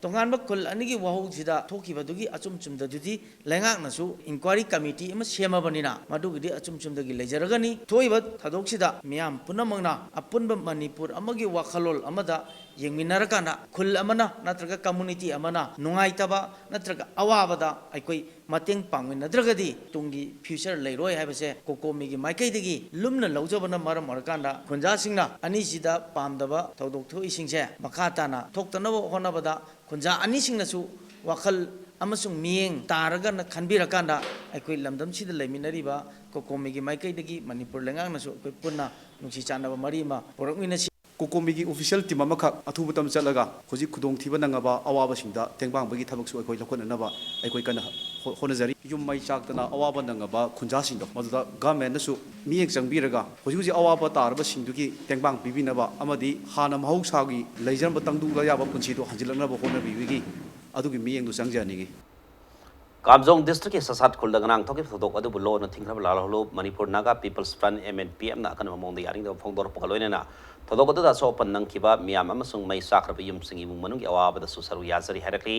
ꯇꯣꯉꯥꯟꯕ ꯈꯨꯜ ꯑꯅꯤꯒꯤ ꯋꯥꯍꯧꯁꯤꯗ ꯊꯣꯛꯈꯤꯕꯗꯨꯒꯤ ꯑꯆꯨꯝ ꯆꯨꯝꯗꯗꯨꯗꯤ ꯂꯩꯉꯥꯛꯅꯁꯨ inquiry committee ꯑꯃ ꯁꯦꯝꯃꯕꯅꯤꯅ ꯃꯗꯨꯒꯤꯗꯤ ꯑꯆꯨꯝ ꯆꯨꯝꯗꯒꯤ ꯂꯩꯖꯔꯒꯅꯤ꯫ ꯊꯣꯛꯏꯕ ꯊꯧꯗꯣꯛꯁꯤꯗ ꯃꯤꯌꯥꯝ ꯄꯨꯝꯅꯃꯛꯅ ꯑꯄꯨꯟꯕ ꯃꯅꯤꯄꯨꯔ ꯑꯃꯒꯤ ꯋꯥꯈꯜꯂꯣꯟ ꯑꯃꯗ ꯌꯦꯡꯃꯤꯟꯅꯔꯀꯥꯟꯗ ꯈꯨꯜ ꯑꯃꯅ ꯅꯠꯇ꯭ꯔꯒ community ꯑꯃꯅ ꯅꯨꯡꯉꯥꯏꯇꯕ ꯅꯠꯇ꯭ꯔꯒ ꯑꯋꯥꯕꯗ ꯑꯩꯈꯣꯏ ꯃꯇꯦꯡ ꯄꯥꯡꯃꯤꯟꯅꯗ꯭ꯔꯒꯗꯤ ꯇꯨꯡꯒꯤ future ꯂꯩꯔꯣꯏ ꯍꯥꯏꯕꯁꯦ ꯀꯣꯀꯣꯃꯤꯒꯤ ꯃꯥꯏꯀꯩꯗꯒꯤ ꯂꯨꯝꯅ ꯂꯧꯖꯕꯅ ꯃꯔꯝ ꯑꯣꯏꯔꯀꯥꯟꯗ ꯈꯨꯟꯖꯥꯁꯤꯡꯅ ꯑꯅꯤꯁꯤꯗ ꯄꯥꯝꯗꯕ ꯊꯧꯗꯣꯛ ꯊꯣꯛꯏꯁꯤꯡꯁꯦ ꯃꯈꯥ ꯇꯥꯅ ꯊꯣꯛꯇꯅꯕ ꯍꯣꯠꯅꯕꯗ ꯈꯨꯟꯖꯥ ꯑꯅꯤꯁꯤꯡꯅꯁꯨ ꯋꯥꯈꯜ ꯑꯃꯁꯨꯡ ꯃꯤꯠꯌꯦꯡ ꯇꯥꯔꯒꯅ ꯈꯟꯕꯤꯔꯀꯥꯟꯗ ꯑꯩꯈꯣꯏ ꯂꯝꯗꯝꯁꯤꯗ ꯂꯩꯃꯤꯟꯅꯔꯤꯕ ꯀꯣꯀꯣꯃꯤꯒꯤ ꯃꯥꯏꯀꯩꯗꯒꯤ ꯃꯅꯤꯄꯨꯔ ꯂꯩꯉꯥꯛꯅꯁꯨ ꯑꯩꯈꯣꯏ ꯄꯨꯟꯅ ꯅꯨꯡꯁꯤ ꯆꯥꯟꯅꯕ ꯃꯔꯤ ꯑꯃ ꯄꯨꯔꯛꯃꯤꯟꯅꯁꯤ꯫ ꯀꯣꯀꯣꯃꯤꯒꯤ official team ꯑꯃꯈꯛ ꯑꯊꯨꯕ ꯃꯇꯝ ꯆꯠꯂꯒ ꯍꯧꯖꯤꯛ ꯈꯨꯗꯣꯡꯊꯤꯕ ꯅꯪꯉꯕ ꯑꯋꯥꯕꯁꯤꯡꯗ ꯇꯦꯡꯕꯥꯡꯕꯒꯤ ꯊꯕꯛꯁꯨ ꯑꯩꯈꯣꯏ ꯂꯧꯈꯠꯅꯅꯕ ꯑꯩꯈꯣꯏ ꯀꯟꯅ ꯍꯣ-, ꯍꯣꯠꯅꯖꯔꯤ꯫ ꯌꯨꯝ ꯃꯩ ꯆꯥꯛꯇꯅ ꯑꯋꯥꯕ ꯅꯪꯉꯕ ꯈꯨꯟꯖꯥꯁꯤꯡꯗꯣ ꯃꯗꯨꯗ governmentꯅꯁꯨ ꯃꯤꯠꯌꯦꯡ ꯆꯪꯕꯤꯔꯒ ꯍꯧꯖꯤꯛ ꯍꯧꯖꯤꯛ ꯑꯋꯥꯕ ꯇꯥꯔꯕꯁꯤꯡꯗꯨꯒꯤ ꯇꯦꯡꯕꯥꯡ ꯄꯤꯕꯤꯅꯕ ꯑꯃꯗꯤ ꯍꯥꯟꯅ ꯃꯍꯧꯁꯥꯒꯤ ꯂꯩꯖꯔꯝꯕ ꯇꯪꯗꯨ ꯂꯩꯇꯥꯕ ꯄꯨꯟꯁꯤꯗꯣ ꯍꯟꯖꯤꯜꯂꯛꯅꯕ ꯍꯣꯠꯅꯕꯤꯕꯒꯤ ꯑꯗꯨꯒꯤ ꯃꯤꯠꯌꯦꯡꯗꯨ ꯆꯪꯖꯍꯟꯅꯤꯡꯏ꯫ ꯀꯥꯝꯖꯣꯡ districtꯀꯤ ꯁꯁꯥꯠ ꯈꯨꯜꯗ ꯉꯔꯥꯡ ꯊꯣꯛꯈꯤꯕ ꯊꯧꯗꯣꯛ ꯑꯗꯨꯕꯨ ꯂꯣꯟꯅ ꯊꯤꯡꯈ꯭ꯔꯕ ꯂꯥꯜꯍꯧꯂꯨꯞ ꯃꯅꯤꯄꯨꯔ ꯅꯥꯒꯥ People's Front, MNPFꯅ ꯑꯀꯟꯕ ꯃꯑꯣꯡꯗ ꯌꯥꯅꯤꯡꯗꯕ ꯐꯣꯡꯗꯣꯔꯛꯄꯒ ꯂꯣꯏꯅꯅ ꯊꯧꯗꯣꯛ ꯑꯗꯨꯗ ꯑꯁꯣꯛ ꯑꯄꯟ ꯅꯪꯈꯤꯕ ꯃꯤꯌꯥꯝ ꯑꯃꯁꯨꯡ ꯃꯩ ꯆꯥꯛꯈ꯭ꯔꯕ ꯌꯨꯝꯁꯤꯡꯒꯤ ꯏꯃꯨꯡ ꯃꯅꯨꯡꯒꯤ ꯑꯋꯥꯕꯗꯁꯨ ꯁꯔꯨꯛ ꯌꯥꯖꯔꯤ ꯍꯥꯏꯔꯛꯂꯤ꯫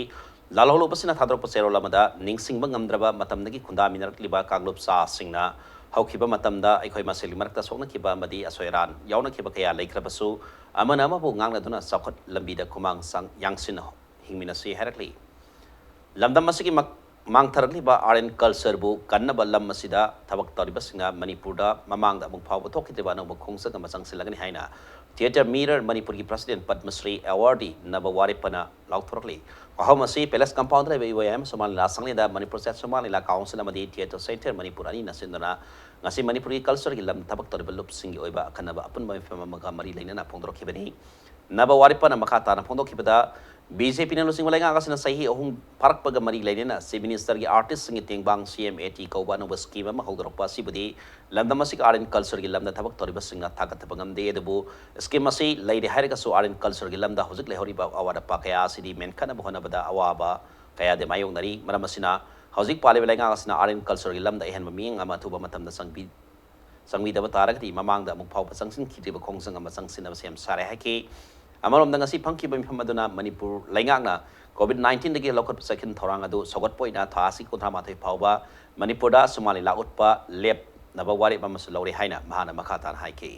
ꯂꯥꯜꯍꯧꯂꯨꯞ ꯑꯁꯤꯅ ꯊꯥꯗꯣꯔꯛꯄ ꯆꯦꯔꯣꯜ ꯑꯃꯗ ꯅꯤꯡꯁꯤꯡꯕ ꯉꯝꯗ꯭ꯔꯕ ꯃꯇꯝꯗꯒꯤ ꯈꯨꯟꯗꯥꯃꯤꯟꯅꯔꯛꯂꯤꯕ ꯀꯥꯡꯂꯨꯞ ꯆꯥꯁꯤꯡꯅ ꯍꯧꯈꯤꯕ ꯃꯇꯝꯗ ꯑꯩꯈꯣꯏ ꯃꯁꯦꯜꯒꯤ ꯃꯔꯛꯇ ꯁꯣꯛꯅꯈꯤꯕ ꯑꯃꯗꯤ ꯑꯁꯣꯏ ꯑꯔꯥꯟ ꯌꯥꯎꯅꯈꯤꯕ ꯀꯌꯥ ꯂꯩꯈ꯭ꯔꯕꯁꯨ ꯑꯃꯅ ꯑꯃꯕꯨ ꯉꯥꯛꯅꯗꯨꯅ ꯆꯥꯎꯈꯠ ꯂꯝꯕꯤꯗ ꯈꯨꯃꯥꯡ ꯆꯥꯡ-, ꯌꯥꯡꯁꯤꯟ ꯍꯤꯡꯃꯤꯟꯅꯁꯤ ꯍꯥꯏꯔꯛꯂꯤ꯫ ꯂꯝꯗꯝ ꯑꯁꯤꯒꯤ ꯃꯛ-, ꯃꯥꯡꯊꯔꯛꯂꯤꯕ art and culture ꯕꯨ ꯀꯟꯅꯕ ꯂꯝ ꯑꯁꯤꯗ ꯊꯕꯛ ꯇꯧꯔꯤꯕꯁꯤꯡꯅ ꯃꯅꯤꯄꯨꯔꯗ ꯃꯃꯥꯡꯗ ꯑꯃꯨꯛ ꯐꯥꯎꯕ ꯊꯣꯛꯈꯤꯗ꯭ꯔꯤꯕ ꯑꯅꯧꯕ ꯈꯣꯡꯆꯪ ꯑꯃ ꯆꯪꯁꯤꯜꯂꯒꯅꯤ ꯍꯥꯏꯅ Theatre Mirror ꯃꯅꯤꯄꯨꯔꯒꯤ president ꯄꯗꯃꯁ꯭ꯔꯤ awardee ꯅꯕ ꯋꯥꯔꯦꯞꯄꯅ ꯂꯥꯎꯊꯣꯔꯛꯂꯤ꯫ ꯋꯥꯐꯝ ꯑꯁꯤ Palace Compound ꯗ ꯂꯩꯕ ꯏ ꯑꯣ ꯑꯦꯝ ꯁꯨꯃꯥꯡ ꯂꯤꯂꯥ ꯁꯪꯂꯦꯟꯗ ꯃꯅꯤꯄꯨꯔ ꯁ꯭ꯇꯦꯠ ꯁꯨꯃꯥꯡ ꯂꯤꯂꯥ ꯀꯥꯎꯟꯁꯤꯜ ꯑꯃꯗꯤ Theatre Centre ꯃꯅꯤꯄꯨꯔ ꯑꯅꯤꯅ ꯁꯤꯟꯗꯨꯅ ꯉꯁꯤ ꯃꯅꯤꯄꯨꯔꯒꯤ culture ꯒꯤ ꯂꯝꯗ ꯊꯕꯛ ꯇꯧꯔꯤꯕ ꯂꯨꯞꯁꯤꯡꯒꯤ ꯑꯣꯏꯕ ꯑꯈꯟꯅꯕ ꯑꯄꯨꯟꯕ ꯃꯤꯐꯝ ꯑꯃꯒ ꯃꯔꯤ ꯂꯩꯅꯅ ꯐꯣꯡꯗꯣꯔꯛꯈꯤꯕꯅꯤ꯫ ꯅꯕ ꯋꯥꯔꯦꯞꯄꯅ ꯃꯈꯥ ꯇꯥꯅ ꯐꯣꯡꯗꯣꯛꯈꯤꯕꯗ, ꯕꯤ ꯖꯦ ꯄꯤꯅ ꯂꯨꯆꯤꯡꯕ ꯂꯩꯉꯥꯛ ꯑꯁꯤꯅ ꯆꯍꯤ ꯑꯍꯨꯝ ꯐꯥꯔꯛꯄꯒ ꯃꯔꯤ ꯂꯩꯅꯅ Chief Minister ꯒꯤ artist ꯁꯤꯡꯒꯤ ꯇꯦꯡꯕꯥꯡ C M A T ꯀꯧꯕ ꯑꯅꯧꯕ scheme ꯑꯃ ꯍꯧꯗꯣꯔꯛꯄ ꯑꯁꯤꯕꯨꯗꯤ ꯂꯝꯗꯝ ꯑꯁꯤꯒꯤ art and culture ꯒꯤ ꯂꯝꯗ ꯊꯕꯛ ꯇꯧꯔꯤꯕꯁꯤꯡꯅ ꯊꯥꯒꯠꯇꯕ ꯉꯝꯗꯦ꯫ ꯑꯗꯨꯕꯨ scheme ꯑꯁꯤ ꯂꯩꯔꯦ ꯍꯥꯏꯔꯒꯁꯨ art and culture ꯒꯤ ꯂꯝꯗ ꯍꯧꯖꯤꯛ ꯂꯩꯍꯧꯔꯤꯕ ꯑꯋꯥꯠ ꯑꯄꯥ ꯀꯌꯥ ꯑꯁꯤꯗꯤ ꯃꯦꯟꯈꯠꯅꯕ ꯍꯣꯠꯅꯕꯗ ꯑꯋꯥꯕ ꯀꯌꯥꯗꯤ ꯃꯥꯌꯣꯛꯅꯔꯤ꯫ ꯃꯔꯝ ꯑꯁꯤꯅ ꯍꯧꯖꯤꯛ ꯄꯥꯜꯂꯤꯕ ꯂꯩꯉꯥꯛ ꯑꯁꯤꯅ art and culture ꯒꯤ ꯂꯝꯗ ꯑꯍꯦꯟꯕ ꯃꯤꯠꯌꯦꯡ ꯑꯃ ꯑꯊꯨꯕ ꯃꯇꯝꯗ ꯆꯪꯕꯤ-, ꯆꯪꯕꯤꯗꯕ ꯇꯥꯔꯒꯗꯤ ꯃꯃꯥꯡꯗ ꯑꯃꯨꯛ ꯐꯥꯎꯕ ꯆꯪꯁꯤꯟꯈꯤꯗ꯭ꯔꯤꯕ ꯈꯣꯡꯖꯪ ꯑꯃ ꯆꯪꯁꯤꯟꯅꯕ ꯁꯦꯝ ꯁꯥꯔꯦ ꯍꯥꯏꯈꯤ꯫ ꯑꯃꯔꯣꯝꯗ ꯉꯁꯤ ꯐꯝꯈꯤꯕ ꯃꯤꯐꯝ ꯑꯗꯨꯅ ꯃꯅꯤꯄꯨꯔ ꯂꯩꯉꯥꯛꯅ COVID nineteen ꯗꯒꯤ ꯂꯧꯈꯠꯄ ꯆꯦꯛꯁꯤꯟ ꯊꯧꯔꯥꯡ ꯑꯗꯨ ꯁꯧꯒꯠꯄ ꯑꯣꯏꯅ ꯊꯥ ꯑꯁꯤ ꯀꯨꯟꯊ꯭ꯔꯥ ꯃꯥꯊꯣꯏ ꯐꯥꯎꯕ ꯃꯅꯤꯄꯨꯔꯗ ꯁꯨꯃꯥꯡ ꯂꯤꯂꯥ ꯎꯠꯄ ꯂꯦꯞꯅꯕ ꯋꯥꯔꯦꯞ ꯑꯃꯁꯨ ꯂꯧꯔꯦ ꯍꯥꯏꯅ ꯃꯍꯥꯛꯅ ꯃꯈꯥ ꯇꯥꯅ ꯍꯥꯏꯈꯤ꯫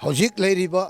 ꯍꯧꯖꯤꯛ ꯂꯩꯔꯤꯕ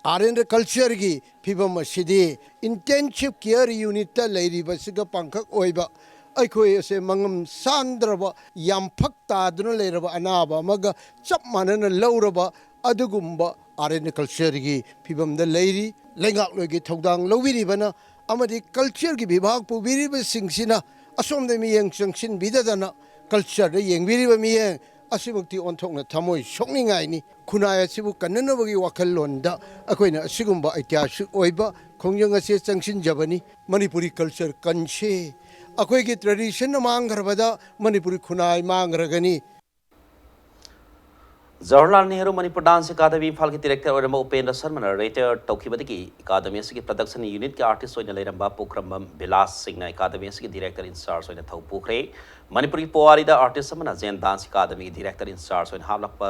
art and culture ꯒꯤ ꯐꯤꯕꯝ ꯑꯁꯤꯗꯤ intensive care unit ꯇ ꯂꯩꯔꯤꯕꯁꯤꯒ ꯄꯥꯡꯈꯛ ꯑꯣꯏꯕ ꯑꯩꯈꯣꯏ ꯑꯁꯦ ꯃꯉꯝ ꯆꯥꯟꯗ꯭ꯔꯕ, ꯌꯥꯝ ꯐꯛ ꯇꯥꯗꯨꯅ ꯂꯩꯔꯕ ꯑꯅꯥꯕ ꯑꯃꯒ ꯆꯞ ꯃꯥꯟꯅꯅ ꯂꯧꯔꯕ ꯑꯗꯨꯒꯨꯝꯕ art and culture ꯒꯤ ꯐꯤꯕꯝꯗ ꯂꯩꯔꯤ꯫ ꯂꯩꯉꯥꯛꯂꯣꯏꯒꯤ ꯊꯧꯗꯥꯡ ꯂꯧꯕꯤꯔꯤꯕꯅ ꯑꯃꯗꯤ culture ꯒꯤ ꯕꯤꯚꯥꯒ ꯄꯨꯕꯤꯔꯤꯕꯁꯤꯡꯁꯤꯅ ꯑꯁꯣꯝꯗ ꯃꯤꯠꯌꯦꯡ ꯆꯪꯁꯤꯟꯕꯤꯗꯗꯅ culture ꯗ ꯌꯦꯡꯕꯤꯔꯤꯕ ꯃꯤꯠꯌꯦꯡ ꯑꯁꯤꯃꯛꯇꯤ ꯑꯣꯟꯊꯣꯛꯅ ꯊꯃꯣꯏ ꯁꯣꯛꯅꯤꯡꯉꯥꯏꯅꯤ꯫ ꯈꯨꯟꯅꯥꯏ ꯑꯁꯤꯕꯨ ꯀꯟꯅꯅꯕꯒꯤ ꯋꯥꯈꯜꯂꯣꯟꯗ ꯑꯩꯈꯣꯏꯅ ꯑꯁꯤꯒꯨꯝꯕ ꯏꯇꯤꯍꯥꯁꯤꯛ ꯑꯣꯏꯕ ꯈꯣꯡꯖꯪ ꯑꯁꯤ ꯆꯪꯁꯤꯟꯖꯕꯅꯤ꯫ ꯃꯅꯤꯄꯨꯔꯤ culture ꯀꯟꯁꯤ꯫ ꯑꯩꯈꯣꯏꯒꯤ tradition ꯅ ꯃꯥꯡꯈ꯭ꯔꯕꯗ ꯃꯅꯤꯄꯨꯔꯤ ꯈꯨꯟꯅꯥꯏ ꯃꯥꯡꯈ꯭ꯔꯒꯅꯤ꯫ ꯖꯋꯥꯍꯔꯂꯥꯜ ꯅꯦꯍꯔꯨ ꯃꯅꯤꯄꯨꯔ dance academy ꯏꯝꯐꯥꯜꯒꯤ director ꯑꯣꯏꯔꯝꯕ ꯎꯄꯦꯟꯗ꯭ꯔ ꯁꯔꯃꯅ retire ꯇꯧꯈꯤꯕꯗꯒꯤ academy ꯑꯁꯤꯒꯤ production unit ꯀꯤ artist ꯑꯣꯏꯅ ꯂꯩꯔꯝꯕ ꯄꯨꯈ꯭ꯔꯝꯕꯝ ꯕꯤꯂꯥꯁ ꯁꯤꯡꯅ academy ꯑꯁꯤꯒꯤ director in charge ꯑꯣꯏꯅ ꯊꯧ ꯄꯨꯈ꯭ꯔꯦ꯫ ꯃꯅꯤꯄꯨꯔꯒꯤ ꯄꯨꯋꯥꯔꯤꯗ artist ꯑꯃꯅ Jain dance academy ꯒꯤ director in charge ꯑꯣꯏꯅ ꯍꯥꯞꯂꯛꯄ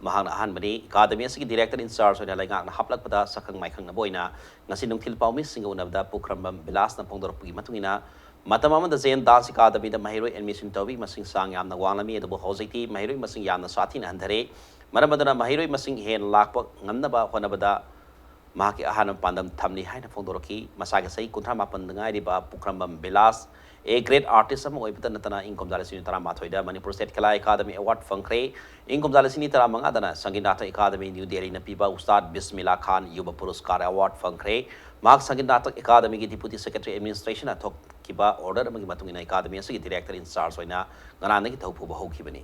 ꯃꯍꯥꯛꯅ ꯑꯍꯥꯟꯕꯅꯤ꯫ Academy ꯑꯁꯤꯒꯤ director in charge ꯑꯣꯏꯅ ꯂꯩꯉꯥꯛꯅ ꯍꯥꯞꯂꯛꯄꯗ ꯁꯛꯈꯪ ꯃꯥꯏꯈꯪꯅꯕ ꯑꯣꯏꯅ ꯉꯁꯤ ꯅꯨꯡꯊꯤꯜ ꯄꯥꯎꯃꯤꯁꯤꯡꯒ ꯎꯅꯕꯗ ꯄꯨꯈ꯭ꯔꯝꯕꯝ ꯕꯤꯂꯥꯁꯅ ꯐꯣꯡꯗꯣꯔꯛꯄꯒꯤ ꯃꯇꯨꯡ ꯏꯟꯅ, ꯃꯇꯝ ꯑꯃꯗ Jain dance academy ꯗ ꯃꯍꯩꯔꯣꯏ admission ꯇꯧꯕꯒꯤ ꯃꯁꯤꯡ ꯆꯥꯡ ꯌꯥꯝꯅ ꯋꯥꯡꯂꯝꯃꯤ, ꯑꯗꯨꯕꯨ ꯍꯧꯖꯤꯛꯇꯤ ꯃꯍꯩꯔꯣꯏ ꯃꯁꯤꯡ ꯌꯥꯝꯅ ꯁꯥꯊꯤꯅ ꯍꯟꯊꯔꯦ꯫ ꯃꯔꯝ ꯑꯗꯨꯅ ꯃꯍꯩꯔꯣꯏ ꯃꯁꯤꯡ ꯍꯦꯟꯅ ꯂꯥꯛꯄ ꯉꯝꯅꯕ ꯍꯣꯠꯅꯕꯗ ꯃꯍꯥꯛꯀꯤ ꯑꯍꯥꯟꯕ ꯄꯥꯟꯗꯝ ꯊꯝꯂꯤ ꯍꯥꯏꯅ ꯐꯣꯡꯗꯣꯔꯛꯈꯤ꯫ ꯃꯁꯥꯒꯤ ꯆꯍꯤ ꯀꯨꯟꯊ꯭ꯔꯥ ꯃꯥꯄꯟꯗ ꯉꯥꯏꯔꯤꯕ ꯄꯨꯈ꯭ꯔꯝꯕꯝ ꯕꯤꯂꯥꯁ A grade artist ꯑꯃ ꯑꯣꯏꯕꯇ ꯅꯠꯇꯅ ꯏꯪ ꯀꯨꯝꯖꯥ ꯂꯤꯁꯤꯡ ꯇꯔꯥꯃꯥꯊꯣꯏꯗ ꯃꯅꯤꯄꯨꯔ State ꯈꯦꯂꯥ ꯑꯦꯀꯥꯗꯃꯤ award ꯐꯪꯈ꯭ꯔꯦ꯫ ꯏꯪ ꯀꯨꯝꯖꯥ ꯂꯤꯁꯤꯡ ꯇꯔꯥꯃꯉꯥꯗꯅ ꯁꯪꯒꯤꯠ ꯅꯥꯇꯛ ꯑꯦꯀꯥꯗꯃꯤ ꯅ꯭ꯌꯨ ꯗꯦꯜꯂꯤꯅ ꯄꯤꯕ ꯎꯁꯇꯥꯗ ꯕꯤꯁꯃꯤꯂꯥ ꯈꯥꯟ ꯌꯨꯕ ꯄꯨꯔꯁꯀꯥꯔ award ꯐꯪꯈ꯭ꯔꯦ꯫ ꯃꯍꯥꯛ ꯁꯪꯒꯤꯠ ꯅꯥꯇꯛ ꯑꯦꯀꯥꯗꯃꯤꯒꯤ Deputy Secretary Administrationꯅ ꯊꯣꯛꯈꯤꯕ order ꯑꯃꯒꯤ ꯃꯇꯨꯡ ꯏꯟꯅ ꯑꯦꯀꯥꯗꯃꯤ ꯑꯁꯤꯒꯤ director in charge ꯑꯣꯏꯅ ꯉꯔꯥꯡꯗꯒꯤ ꯊꯧ ꯄꯨꯕ ꯍꯧꯈꯤꯕꯅꯤ꯫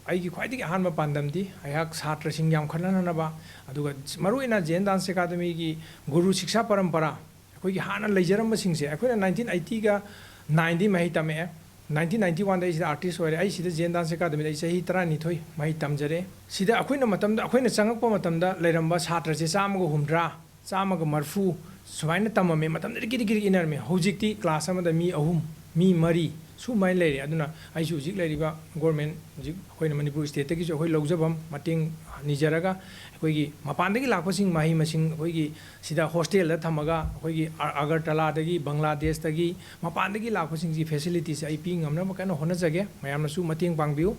ꯑꯩꯒꯤ ꯈ꯭ꯋꯥꯏꯗꯒꯤ ꯑꯍꯥꯟꯕ ꯄꯥꯟꯗꯝꯗꯤ ꯑꯩꯍꯥꯛ ꯁꯥꯇ꯭ꯔꯁꯤꯡ ꯌꯥꯝꯈꯠꯍꯟꯅꯕ, ꯑꯗꯨꯒ ꯃꯔꯨꯑꯣꯏꯅ ꯖꯦꯟ ꯗꯥꯟꯁ ꯑꯦꯀꯥꯗꯃꯤꯒꯤ ꯒꯨꯔꯨ ꯁꯤꯛꯁꯥ ꯄꯔꯝꯄꯔꯥ, ꯑꯩꯈꯣꯏꯒꯤ ꯍꯥꯟꯅ ꯂꯩꯖꯔꯝꯕꯁꯤꯡꯁꯦ, ꯑꯩꯈꯣꯏꯅ nineteen eighty ꯒ nineꯗꯤ ꯃꯍꯩ ꯇꯝꯃꯛꯑꯦ꯫ Nineteen ninety oneꯗ ꯑꯩ ꯁꯤꯗ artist ꯑꯣꯏꯔꯦ꯫ ꯑꯩ ꯁꯤꯗ ꯖꯦꯟ ꯗꯥꯟꯁ ꯑꯦꯀꯥꯗꯃꯤꯗ ꯑꯩ ꯆꯍꯤ ꯇꯔꯥꯅꯤꯊꯣꯏ ꯃꯍꯩ ꯇꯝꯖꯔꯦ꯫ ꯁꯤꯗ ꯑꯩꯈꯣꯏꯅ ꯃꯇꯝꯗ, ꯑꯩꯈꯣꯏꯅ ꯆꯪꯉꯛꯄ ꯃꯇꯝꯗ ꯂꯩꯔꯝꯕ ꯁꯥꯇ꯭ꯔꯁꯦ ꯆꯥꯝꯃꯒ ꯍꯨꯝꯗ꯭ꯔꯥ, ꯆꯥꯝꯃꯒ ꯃꯔꯐꯨ ꯁꯨꯃꯥꯏꯅ ꯇꯝꯃꯝꯃꯦ꯫ ꯃꯇꯝꯗꯨꯗꯤ ꯀꯤꯔꯤꯛ ꯀꯤꯔꯤꯛ ꯏꯟꯅꯔꯝꯃꯤ꯫ ꯍꯧꯖꯤꯛꯇꯤ class ꯑꯃꯗ ꯃꯤ ꯑꯍꯨꯝ, ꯃꯤ ꯃꯔꯤ ꯁꯨꯃꯥꯏꯅ ꯂꯩꯔꯦ꯫ ꯑꯗꯨꯅ ꯑꯩꯁꯨ ꯍꯧꯖꯤꯛ ꯂꯩꯔꯤꯕ government, ꯍꯧꯖꯤꯛ ꯑꯩꯈꯣꯏꯅ ꯃꯅꯤꯄꯨꯔ stateꯇꯒꯤꯁꯨ ꯑꯩꯈꯣꯏ ꯂꯧꯖꯐꯝ ꯃꯇꯦꯡ ꯅꯤꯖꯔꯒ, ꯑꯩꯈꯣꯏꯒꯤ ꯃꯄꯥꯟꯗꯒꯤ ꯂꯥꯛꯄꯁꯤꯡ, ꯃꯍꯩ ꯃꯁꯤꯡ ꯑꯩꯈꯣꯏꯒꯤ ꯁꯤꯗ hostelꯗ ꯊꯝꯃꯒ, ꯑꯩꯈꯣꯏꯒꯤ ꯑ-, ꯑꯒꯔꯇꯂꯥꯗꯒꯤ, ꯕꯪꯒ꯭ꯂꯥꯗꯦꯁꯇꯒꯤ, ꯃꯄꯥꯟꯗꯒꯤ ꯂꯥꯛꯄꯁꯤꯡꯁꯤ facilitiesꯁꯦ ꯑꯩ ꯄꯤ ꯉꯝꯅꯕ ꯀꯟꯅ ꯍꯣꯠꯅꯖꯒꯦ꯫ ꯃꯌꯥꯝꯅꯁꯨ ꯃꯇꯦꯡ ꯄꯥꯡꯕꯤꯌꯨ꯫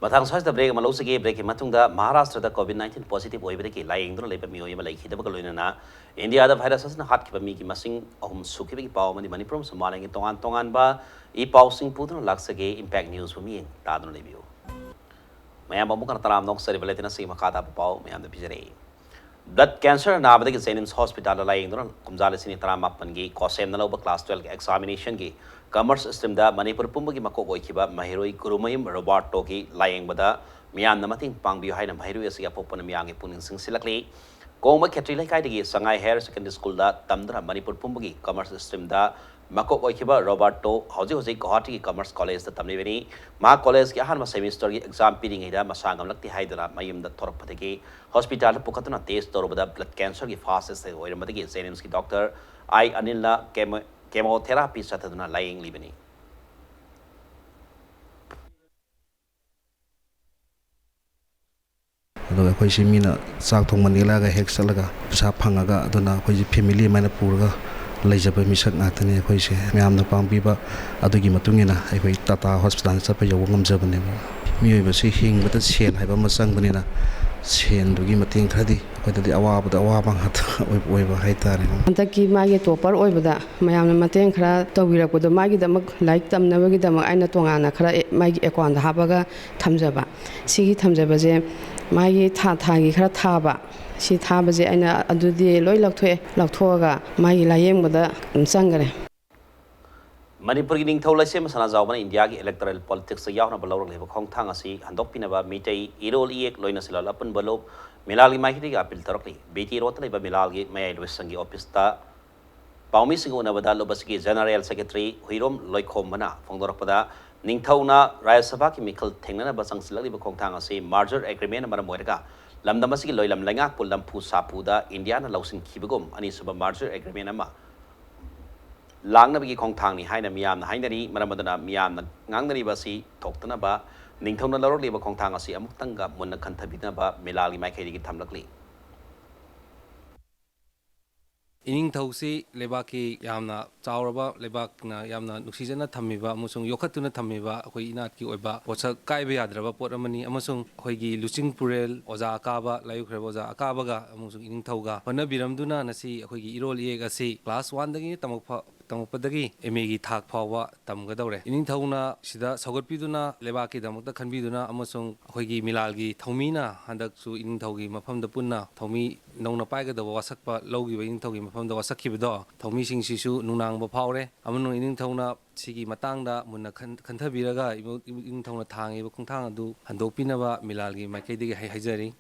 ꯃꯊꯪ ꯁ꯭ꯋꯥꯏꯁꯤꯗ break ꯑꯃ ꯂꯧꯖꯒꯦ꯫ Breakꯀꯤ ꯃꯇꯨꯡꯗ ꯃꯍꯥꯔꯥꯁꯇ꯭ꯔꯗ COVID nineteen positive ꯑꯣꯏꯕꯗꯒꯤ ꯂꯥꯌꯦꯡꯗꯨꯅ ꯂꯩꯕ ꯃꯤꯑꯣꯏ ꯑꯃ ꯂꯩꯈꯤꯗꯕꯒ ꯂꯣꯏꯅꯅ ꯏꯟꯗꯤꯌꯥꯗ virus ꯑꯁꯤꯅ ꯍꯥꯠꯈꯤꯕ ꯃꯤꯒꯤ ꯃꯁꯤꯡ ꯑꯍꯨꯝ ꯁꯨꯈꯤꯕꯒꯤ ꯄꯥꯎ ꯑꯃꯗꯤ ꯃꯅꯤꯄꯨꯔ ꯑꯃꯁꯨꯡ ꯃꯥꯂꯦꯝꯒꯤ ꯇꯣꯉꯥꯟ ꯇꯣꯉꯥꯟꯕ ꯏ ꯄꯥꯎꯁꯤꯡ ꯄꯨꯗꯨꯅ ꯂꯥꯛꯆꯒꯦ꯫ Impact Newsꯄꯨ ꯃꯤꯠꯌꯦꯡ ꯇꯥꯗꯨꯅ ꯂꯩꯕꯤꯌꯨ꯫ ꯃꯌꯥꯝ ꯑꯃꯨꯛ ꯍꯟꯅ ꯇꯔꯥꯝꯅ ꯑꯣꯛꯆꯔꯤ꯫ Bulletin ꯑꯁꯤꯒꯤ ꯃꯈꯥ ꯇꯥꯕ ꯄꯥꯎ ꯃꯌꯥꯝꯗ ꯄꯤꯖꯔꯛꯏ꯫ Blood cancer ꯅꯥꯕꯗꯒꯤ JNIMS hospitalꯗ ꯂꯥꯌꯦꯡꯗꯨꯅ ꯀꯨꯝꯖꯥ ꯂꯤꯁꯤꯡ ꯇꯔꯥꯃꯥꯄꯟꯒꯤ COHSEMꯅ ꯂꯧꯕ class twelveꯀꯤ examinationꯒꯤ commerce streamꯗ ꯃꯅꯤꯄꯨꯔ ꯄꯨꯝꯕꯒꯤ ꯃꯀꯣꯛ ꯑꯣꯏꯈꯤꯕ ꯃꯍꯩꯔꯣꯏ ꯒꯨꯔꯨꯃꯌꯨꯝ ꯔꯣꯕꯥꯔꯇꯣꯒꯤ ꯂꯥꯌꯦꯡꯕꯗ ꯃꯤꯌꯥꯝꯅ ꯃꯇꯦꯡ ꯄꯥꯡꯕꯤꯌꯨ ꯍꯥꯏꯅ ꯃꯍꯩꯔꯣꯏ ꯑꯁꯤꯒꯤ ꯑꯄꯣꯛꯄꯅ ꯃꯤꯌꯥꯝꯒꯤ ꯄꯨꯛꯅꯤꯡ ꯆꯤꯡꯁꯤꯜꯂꯛꯂꯤ꯫ ꯀꯣꯡꯕ ꯈꯦꯇ꯭ꯔꯤ ꯂꯩꯀꯥꯏꯗꯒꯤ ꯁꯉꯥꯏ Higher Secondary Schoolꯗ ꯇꯝꯗꯨꯅ ꯃꯅꯤꯄꯨꯔ ꯄꯨꯝꯕꯒꯤ commerce streamꯗ ꯃꯀꯣꯛ ꯑꯣꯏꯈꯤꯕ ꯔꯣꯕꯥꯔꯇꯣ ꯍꯧꯖꯤꯛ ꯍꯧꯖꯤꯛ ꯒꯨꯋꯥꯍꯥꯇꯤꯒꯤ commerce collegeꯇ ꯇꯝꯂꯤꯕꯅꯤ꯫ ꯃꯍꯥꯛ collegeꯀꯤ ꯑꯍꯥꯟꯕ semesterꯒꯤ exam ꯄꯤꯔꯤꯉꯩꯗ ꯃꯁꯥ ꯉꯝꯂꯛꯇꯦ ꯍꯥꯏꯗꯨꯅ ꯃꯌꯨꯝꯗ ꯊꯣꯔꯛꯄꯗꯒꯤ hospitalꯗ ꯄꯨꯈꯠꯇꯨꯅ test ꯇꯧꯔꯨꯕꯗ blood cancerꯒꯤ first stage ꯑꯣꯏꯔꯝꯕꯗꯒꯤ JNIMSꯀꯤ doctor I ꯑꯅꯤꯜꯅ chemo-, chemotherapy ꯆꯠꯊꯗꯨꯅ ꯂꯥꯌꯦꯡꯂꯤꯕꯅꯤ꯫ ꯑꯗꯨꯒ ꯑꯩꯈꯣꯏꯁꯤ ꯃꯤꯅ ꯆꯥꯛ ꯊꯣꯡꯕ ꯅꯦꯛꯂꯛꯑꯒ ꯍꯦꯛ ꯆꯠꯂꯒ ꯄꯩꯁꯥ ꯐꯪꯉꯒ, ꯑꯗꯨꯅ ꯑꯩꯈꯣꯏꯁꯤ family ꯑꯗꯨꯃꯥꯏꯅ ꯄꯨꯔꯒ ꯂꯩꯖꯕ ꯃꯤꯁꯛ ꯉꯥꯛꯇꯅꯤ꯫ ꯑꯩꯈꯣꯏꯁꯦ ꯃꯌꯥꯝꯅ ꯄꯥꯡꯕꯤꯕ ꯑꯗꯨꯒꯤ ꯃꯇꯨꯡ ꯏꯟꯅ ꯑꯩꯈꯣꯏ ꯇꯥꯇꯥ hospitalꯗ ꯆꯠꯄ ꯌꯧꯕ ꯉꯝꯖꯕꯅꯦꯕ꯫ ꯃꯤꯑꯣꯏꯕꯁꯤ ꯍꯤꯡꯕꯗ ꯁꯦꯜ ꯍꯥꯏꯕ ꯑꯃ ꯆꯪꯕꯅꯤꯅ, ꯁꯦꯜꯗꯨꯒꯤ ꯃꯇꯦꯡ ꯈꯔꯗꯤ ꯑꯩꯈꯣꯏꯗꯗꯤ ꯑꯋꯥꯕꯗ ꯑꯋꯥꯕ ꯉꯥꯛꯇ ꯑꯣꯏꯕ, ꯑꯣꯏꯕ ꯍꯥꯏꯇꯥꯔꯦ꯫ ꯍꯟꯗꯛꯀꯤ ꯃꯥꯒꯤ ꯇꯣꯄꯔ ꯑꯣꯏꯕꯗ ꯃꯌꯥꯝꯅ ꯃꯇꯦꯡ ꯈꯔ ꯇꯧꯕꯤꯔꯛꯄꯗꯣ, ꯃꯥꯒꯤꯗꯃꯛ, ꯂꯥꯏꯔꯤꯛ ꯇꯝꯅꯕꯒꯤꯗꯃꯛ ꯑꯩꯅ ꯇꯣꯉꯥꯟꯅ ꯈꯔ ꯑꯦ-, ꯃꯥꯒꯤ ꯑꯦꯀꯥꯎꯟꯗ ꯍꯥꯞꯄꯒ ꯊꯝꯖꯕ꯫ ꯁꯤꯒꯤ ꯊꯝꯖꯕꯁꯦ ꯃꯥꯒꯤ ꯊꯥ ꯊꯥꯒꯤ ꯈꯔ ꯊꯥꯕ, ꯁꯤ ꯊꯥꯕꯁꯦ ꯑꯩꯅ ꯑꯗꯨꯗꯤ ꯂꯣꯏ ꯂꯧꯊꯣꯛꯑꯦ꯫ ꯂꯧꯊꯣꯛꯑꯒ ꯃꯥꯒꯤ ꯂꯥꯏꯌꯦꯡꯕꯗ ꯑꯗꯨꯝ ꯆꯪꯈꯔꯦ꯫ ꯃꯅꯤꯄꯨꯔꯒꯤ ꯅꯤꯡꯊꯧ ꯂꯩꯁꯦꯝꯕ ꯁꯅꯥꯖꯥꯎꯕꯅ ꯏꯟꯗꯤꯌꯥꯒꯤ electoral politicsꯇ ꯌꯥꯎꯅꯕ ꯂꯧꯔꯛꯂꯤꯕ ꯈꯣꯡꯊꯥꯡ ꯑꯁꯤ ꯍꯟꯗꯣꯛꯄꯤꯅꯕ ꯃꯤꯇꯩ ꯏꯔꯣꯜ ꯏꯌꯦꯛ ꯂꯣꯏꯅ ꯁꯤꯜꯂꯣꯜ ꯑꯄꯨꯟꯕ ꯂꯨꯞ ꯃꯤꯂꯥꯜꯒꯤ ꯃꯥꯏꯀꯩꯗꯒꯤ ꯑꯄꯤꯜ ꯇꯧꯔꯛꯂꯤ꯫ ꯕꯤ ꯇꯤ ꯔꯣꯗꯇ ꯂꯩꯕ ꯃꯤꯂꯥꯜꯒꯤ ꯃꯌꯥꯏ ꯂꯣꯏꯁꯪꯒꯤ ꯑꯣꯐꯤꯁꯇ ꯄꯥꯎꯃꯤꯁꯤꯡꯒ ꯎꯅꯕꯗ ꯂꯨꯞ ꯑꯁꯤꯒꯤ ꯖꯦꯅꯔꯦꯜ ꯁꯦꯀ꯭ꯔꯦꯇꯔꯤ ꯍꯨꯏꯔꯣꯝ ꯂꯣꯏꯈꯣꯝꯕꯅ ꯐꯣꯡꯗꯣꯔꯛꯄꯗ, ꯅꯤꯡꯊꯧꯅ ꯔꯥꯖ꯭ꯌ ꯁꯚꯥꯒꯤ ꯃꯤꯈꯜ ꯊꯦꯡꯅꯅꯕ ꯆꯪꯁꯤꯜꯂꯛꯂꯤꯕ ꯈꯣꯡꯊꯥꯡ ꯑꯁꯤ merger agreementꯅ ꯃꯔꯝ ꯑꯣꯏꯔꯒ ꯂꯝꯗꯝ ꯑꯁꯤꯒꯤ ꯂꯣꯏꯂꯝ ꯂꯩꯉꯥꯛꯄꯨ ꯂꯝꯐꯨ ꯁꯥꯐꯨꯗ ꯏꯟꯗꯤꯌꯥꯅ ꯂꯧꯁꯤꯟꯈꯤꯕꯒꯨꯝ ꯑꯅꯤꯁꯨꯕ merger agreement ꯑꯃ ꯂꯥꯛꯅꯕꯒꯤ ꯈꯣꯡꯊꯥꯡꯅꯤ ꯍꯥꯏꯅ ꯃꯤꯌꯥꯝꯅ ꯍꯥꯏꯅꯔꯤ꯫ ꯃꯔꯝ ꯑꯗꯨꯅ ꯃꯤꯌꯥꯝꯅ ꯉꯥꯡꯅꯔꯤꯕ ꯑꯁꯤ ꯊꯣꯛꯇꯅꯕ ꯅꯤꯡꯊꯧꯅ ꯂꯧꯔꯛꯂꯤꯕ ꯈꯣꯡꯊꯥꯡ ꯑꯁꯤ ꯑꯃꯨꯛꯇꯪꯒ ꯃꯨꯟꯅ ꯈꯟꯊꯕꯤꯅꯕ ꯃꯤꯂꯥꯜꯒꯤ ꯃꯥꯏꯀꯩꯗꯒꯤ ꯊꯝꯂꯛꯂꯤ꯫ ꯏꯅꯤꯡꯊꯧꯁꯤ ꯂꯩꯕꯥꯛꯀꯤ ꯌꯥꯝꯅ ꯆꯥꯎꯔꯕ, ꯂꯩꯕꯥꯛꯅ ꯌꯥꯝꯅ ꯅꯨꯡꯁꯤꯖꯅ ꯊꯝꯃꯤꯕ ꯑꯃꯁꯨꯡ ꯌꯣꯛꯈꯠꯇꯨꯅ ꯊꯝꯃꯤꯕ ꯑꯩꯈꯣꯏ ꯏꯅꯥꯠꯀꯤ ꯑꯣꯏꯕ ꯄꯣꯠꯁꯛ ꯀꯥꯏꯕ ꯌꯥꯗ꯭ꯔꯕ ꯄꯣꯠ ꯑꯃꯅꯤ꯫ ꯑꯃꯁꯨꯡ ꯑꯩꯈꯣꯏꯒꯤ ꯂꯨꯆꯤꯡ ꯄꯨꯔꯦꯜ ꯑꯣꯖꯥ ꯑꯀꯥꯕ, ꯂꯥꯏꯑꯣꯏꯈ꯭ꯔꯕ ꯑꯣꯖꯥ ꯑꯀꯥꯕꯒ ꯑꯃꯁꯨꯡ ꯏꯅꯤꯡꯊꯧꯒ ꯍꯣꯠꯅꯕꯤꯔꯝꯗꯨꯅ ꯉꯁꯤ ꯑꯩꯈꯣꯏꯒꯤ ꯏꯔꯣꯜ ꯏꯌꯦꯛ ꯑꯁꯤ class oneꯗꯒꯤ ꯇꯝꯃꯛꯄ ꯇꯝꯃꯛꯄꯗꯒꯤ ꯑꯦꯝ ꯑꯦꯒꯤ ꯊꯥꯛ ꯐꯥꯎꯕ ꯇꯝꯒꯗꯧꯔꯦ꯫ ꯏꯅꯤꯡꯊꯧꯅ ꯁꯤꯗ ꯁꯧꯒꯠꯄꯤꯗꯨꯅ, ꯂꯩꯕꯥꯛꯀꯤꯗꯃꯛꯇ ꯈꯟꯕꯤꯗꯨꯅ ꯑꯃꯁꯨꯡ ꯑꯩꯈꯣꯏꯒꯤ ꯃꯤꯂꯥꯜꯒꯤ ꯊꯧꯃꯤꯅ ꯍꯟꯗꯛꯁꯨ ꯏꯅꯤꯡꯊꯧꯒꯤ ꯃꯐꯝꯗ ꯄꯨꯟꯅ ꯊꯧꯃꯤ ꯅꯧꯅ ꯄꯥꯏꯒꯗꯕ ꯋꯥꯁꯛꯄ ꯂꯧꯈꯤꯕ ꯏꯅꯤꯡꯊꯧꯒꯤ ꯃꯐꯝꯗ ꯋꯥꯁꯛꯈꯤꯕꯗꯣ, ꯊꯧꯃꯤꯁꯤꯡꯁꯤꯁꯨ ꯅꯨꯡꯅꯥꯡꯕ ꯐꯥꯎꯔꯦ꯫ ꯑꯃꯅ ꯏꯅꯤꯡꯊꯧꯅ ꯁꯤꯒꯤ ꯃꯇꯥꯡꯗ ꯃꯨꯟꯅ ꯈꯟ-, ꯈꯟꯊꯕꯤꯔꯒ ꯏꯕꯨ-, ꯏꯕꯨ-, ꯏꯅꯤꯡꯊꯧꯅ ꯊꯥꯡꯉꯤꯕ ꯈꯣꯡꯊꯥꯡ ꯑꯗꯨ ꯍꯟꯗꯣꯛꯄꯤꯅꯕ ꯃꯤꯂꯥꯜꯒꯤ ꯃꯥꯏꯀꯩꯗꯒꯤ ꯍꯥꯏ-, ꯍꯥꯏꯖꯔꯤ꯫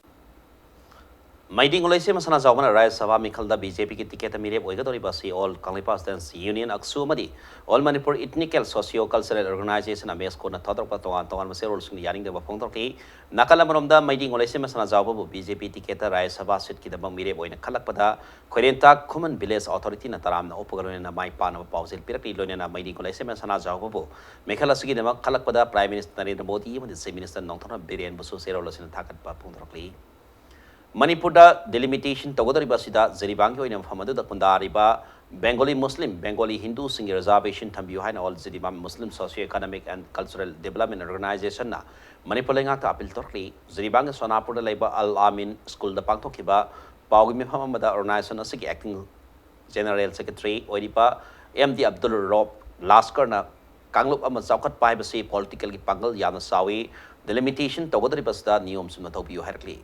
ꯃꯩꯗꯤ ꯉꯣꯂꯩꯁꯦꯝꯕ ꯁꯅꯥꯖꯥꯎꯕꯅ ꯔꯥꯖ꯭ꯌ ꯁꯚꯥ ꯃꯤꯈꯜꯗ ꯕꯤ ꯖꯦ ꯄꯤꯒꯤ ꯇꯤꯀꯦꯠꯇ ꯃꯤꯔꯦꯞ ꯑꯣꯏꯒꯗꯧꯔꯤꯕ ꯑꯁꯤ All Kangleipa Students Union, ꯑꯛꯁꯨ, ꯑꯃꯗꯤ All Manipur Ethnical Socio-Cultural Organization, ꯑꯃꯦꯁꯀꯣꯅ ꯊꯥꯗꯣꯔꯛꯄ ꯇꯣꯉꯥꯟ ꯇꯣꯉꯥꯟꯕ ꯆꯦꯔꯣꯜꯁꯤꯡꯅ ꯌꯥꯅꯤꯡꯗꯕ ꯐꯣꯡꯗꯣꯔꯛꯂꯤ꯫ ꯅꯥꯀꯜ ꯑꯃꯔꯣꯝꯗ, ꯃꯩꯗꯤ ꯉꯣꯂꯩꯁꯦꯝꯕ ꯁꯅꯥꯖꯥꯎꯕꯕꯨ ꯕꯤ ꯖꯦ ꯄꯤ ꯇꯤꯀꯦꯠꯇ ꯔꯥꯖ꯭ꯌ ꯁꯚꯥ ꯁꯤꯠꯀꯤꯗꯃꯛ ꯃꯤꯔꯦꯞ ꯑꯣꯏꯅ ꯈꯜꯂꯛꯄꯗ ꯈꯣꯏꯔꯦꯟꯇꯥꯛ ꯈꯨꯃꯟ ꯚꯤꯂꯦꯖ ꯑꯣꯊꯣꯔꯤꯇꯤꯅ ꯇꯔꯥꯝꯅ ꯑꯣꯛꯄꯒ ꯂꯣꯏꯅꯅ ꯃꯥꯏ ꯄꯥꯛꯅꯕ ꯄꯥꯎꯖꯦꯜ ꯄꯤꯔꯛꯂꯤ꯫ ꯂꯣꯏꯅꯅ ꯃꯩꯗꯤ ꯉꯣꯂꯩꯁꯦꯝꯕ ꯁꯅꯥꯖꯥꯎꯕꯕꯨ ꯃꯤꯈꯜ ꯑꯁꯤꯒꯤꯗꯃꯛ ꯈꯜꯂꯛꯄꯗ Prime Minister ꯅꯔꯦꯟꯗ꯭ꯔ ꯃꯣꯗꯤ ꯑꯃꯗꯤ Chief Minister ꯅꯣꯡꯊꯣꯝꯕꯝ ꯕꯤꯔꯦꯟꯕꯨꯁꯨ ꯆꯦꯔꯣꯜ ꯑꯁꯤꯅ ꯊꯥꯒꯠꯄ ꯐꯣꯡꯗꯣꯔꯛꯂꯤ꯫ ꯃꯅꯤꯄꯨꯔꯗ delimitation ꯇꯧꯒꯗꯧꯔꯤꯕ ꯑꯁꯤꯗ ꯖꯤꯔꯤꯕꯥꯝꯒꯤ ꯑꯣꯏꯅ ꯃꯐꯝ ꯑꯗꯨꯗ ꯈꯨꯟꯗꯥꯔꯤꯕ Bengali Muslim, Bengali Hindu ꯁꯤꯡꯒꯤ reservation ꯊꯝꯕꯤꯌꯨ ꯍꯥꯏꯅ All Jiribam Muslim Socio Economic and Cultural Development Organization ꯅ ꯃꯅꯤꯄꯨꯔ ꯂꯩꯉꯥꯛꯇ appeal ꯇꯧꯔꯛꯂꯤ꯫ ꯖꯤꯔꯤꯕꯥꯝꯒꯤ ꯁꯣꯅꯥꯄꯨꯔꯗ ꯂꯩꯕ Al Amin School ꯗ ꯄꯥꯡꯊꯣꯛꯈꯤꯕ ꯄꯥꯎꯒꯤ ꯃꯤꯐꯝ ꯑꯃꯗ organization ꯑꯁꯤꯒꯤ acting general secretary ꯑꯣꯏꯔꯤꯕ ꯑꯦꯝ ꯗꯤ ꯑꯕꯗꯨꯜ ꯔꯣꯞ ꯂꯥꯁꯀꯔꯅ ꯀꯥꯡꯂꯨꯞ ꯑꯃ ꯆꯥꯎꯈꯠꯄ ꯍꯥꯏꯕꯁꯤ political ꯒꯤ ꯄꯥꯡꯒꯜ ꯌꯥꯝꯅ ꯆꯥꯎꯏ, delimitation ꯇꯧꯒꯗꯧꯔꯤꯕꯁꯤꯗ ꯅꯤꯌꯣꯝ ꯆꯨꯝꯅ ꯇꯧꯕꯤꯌꯨ ꯍꯥꯏꯔꯛꯂꯤ꯫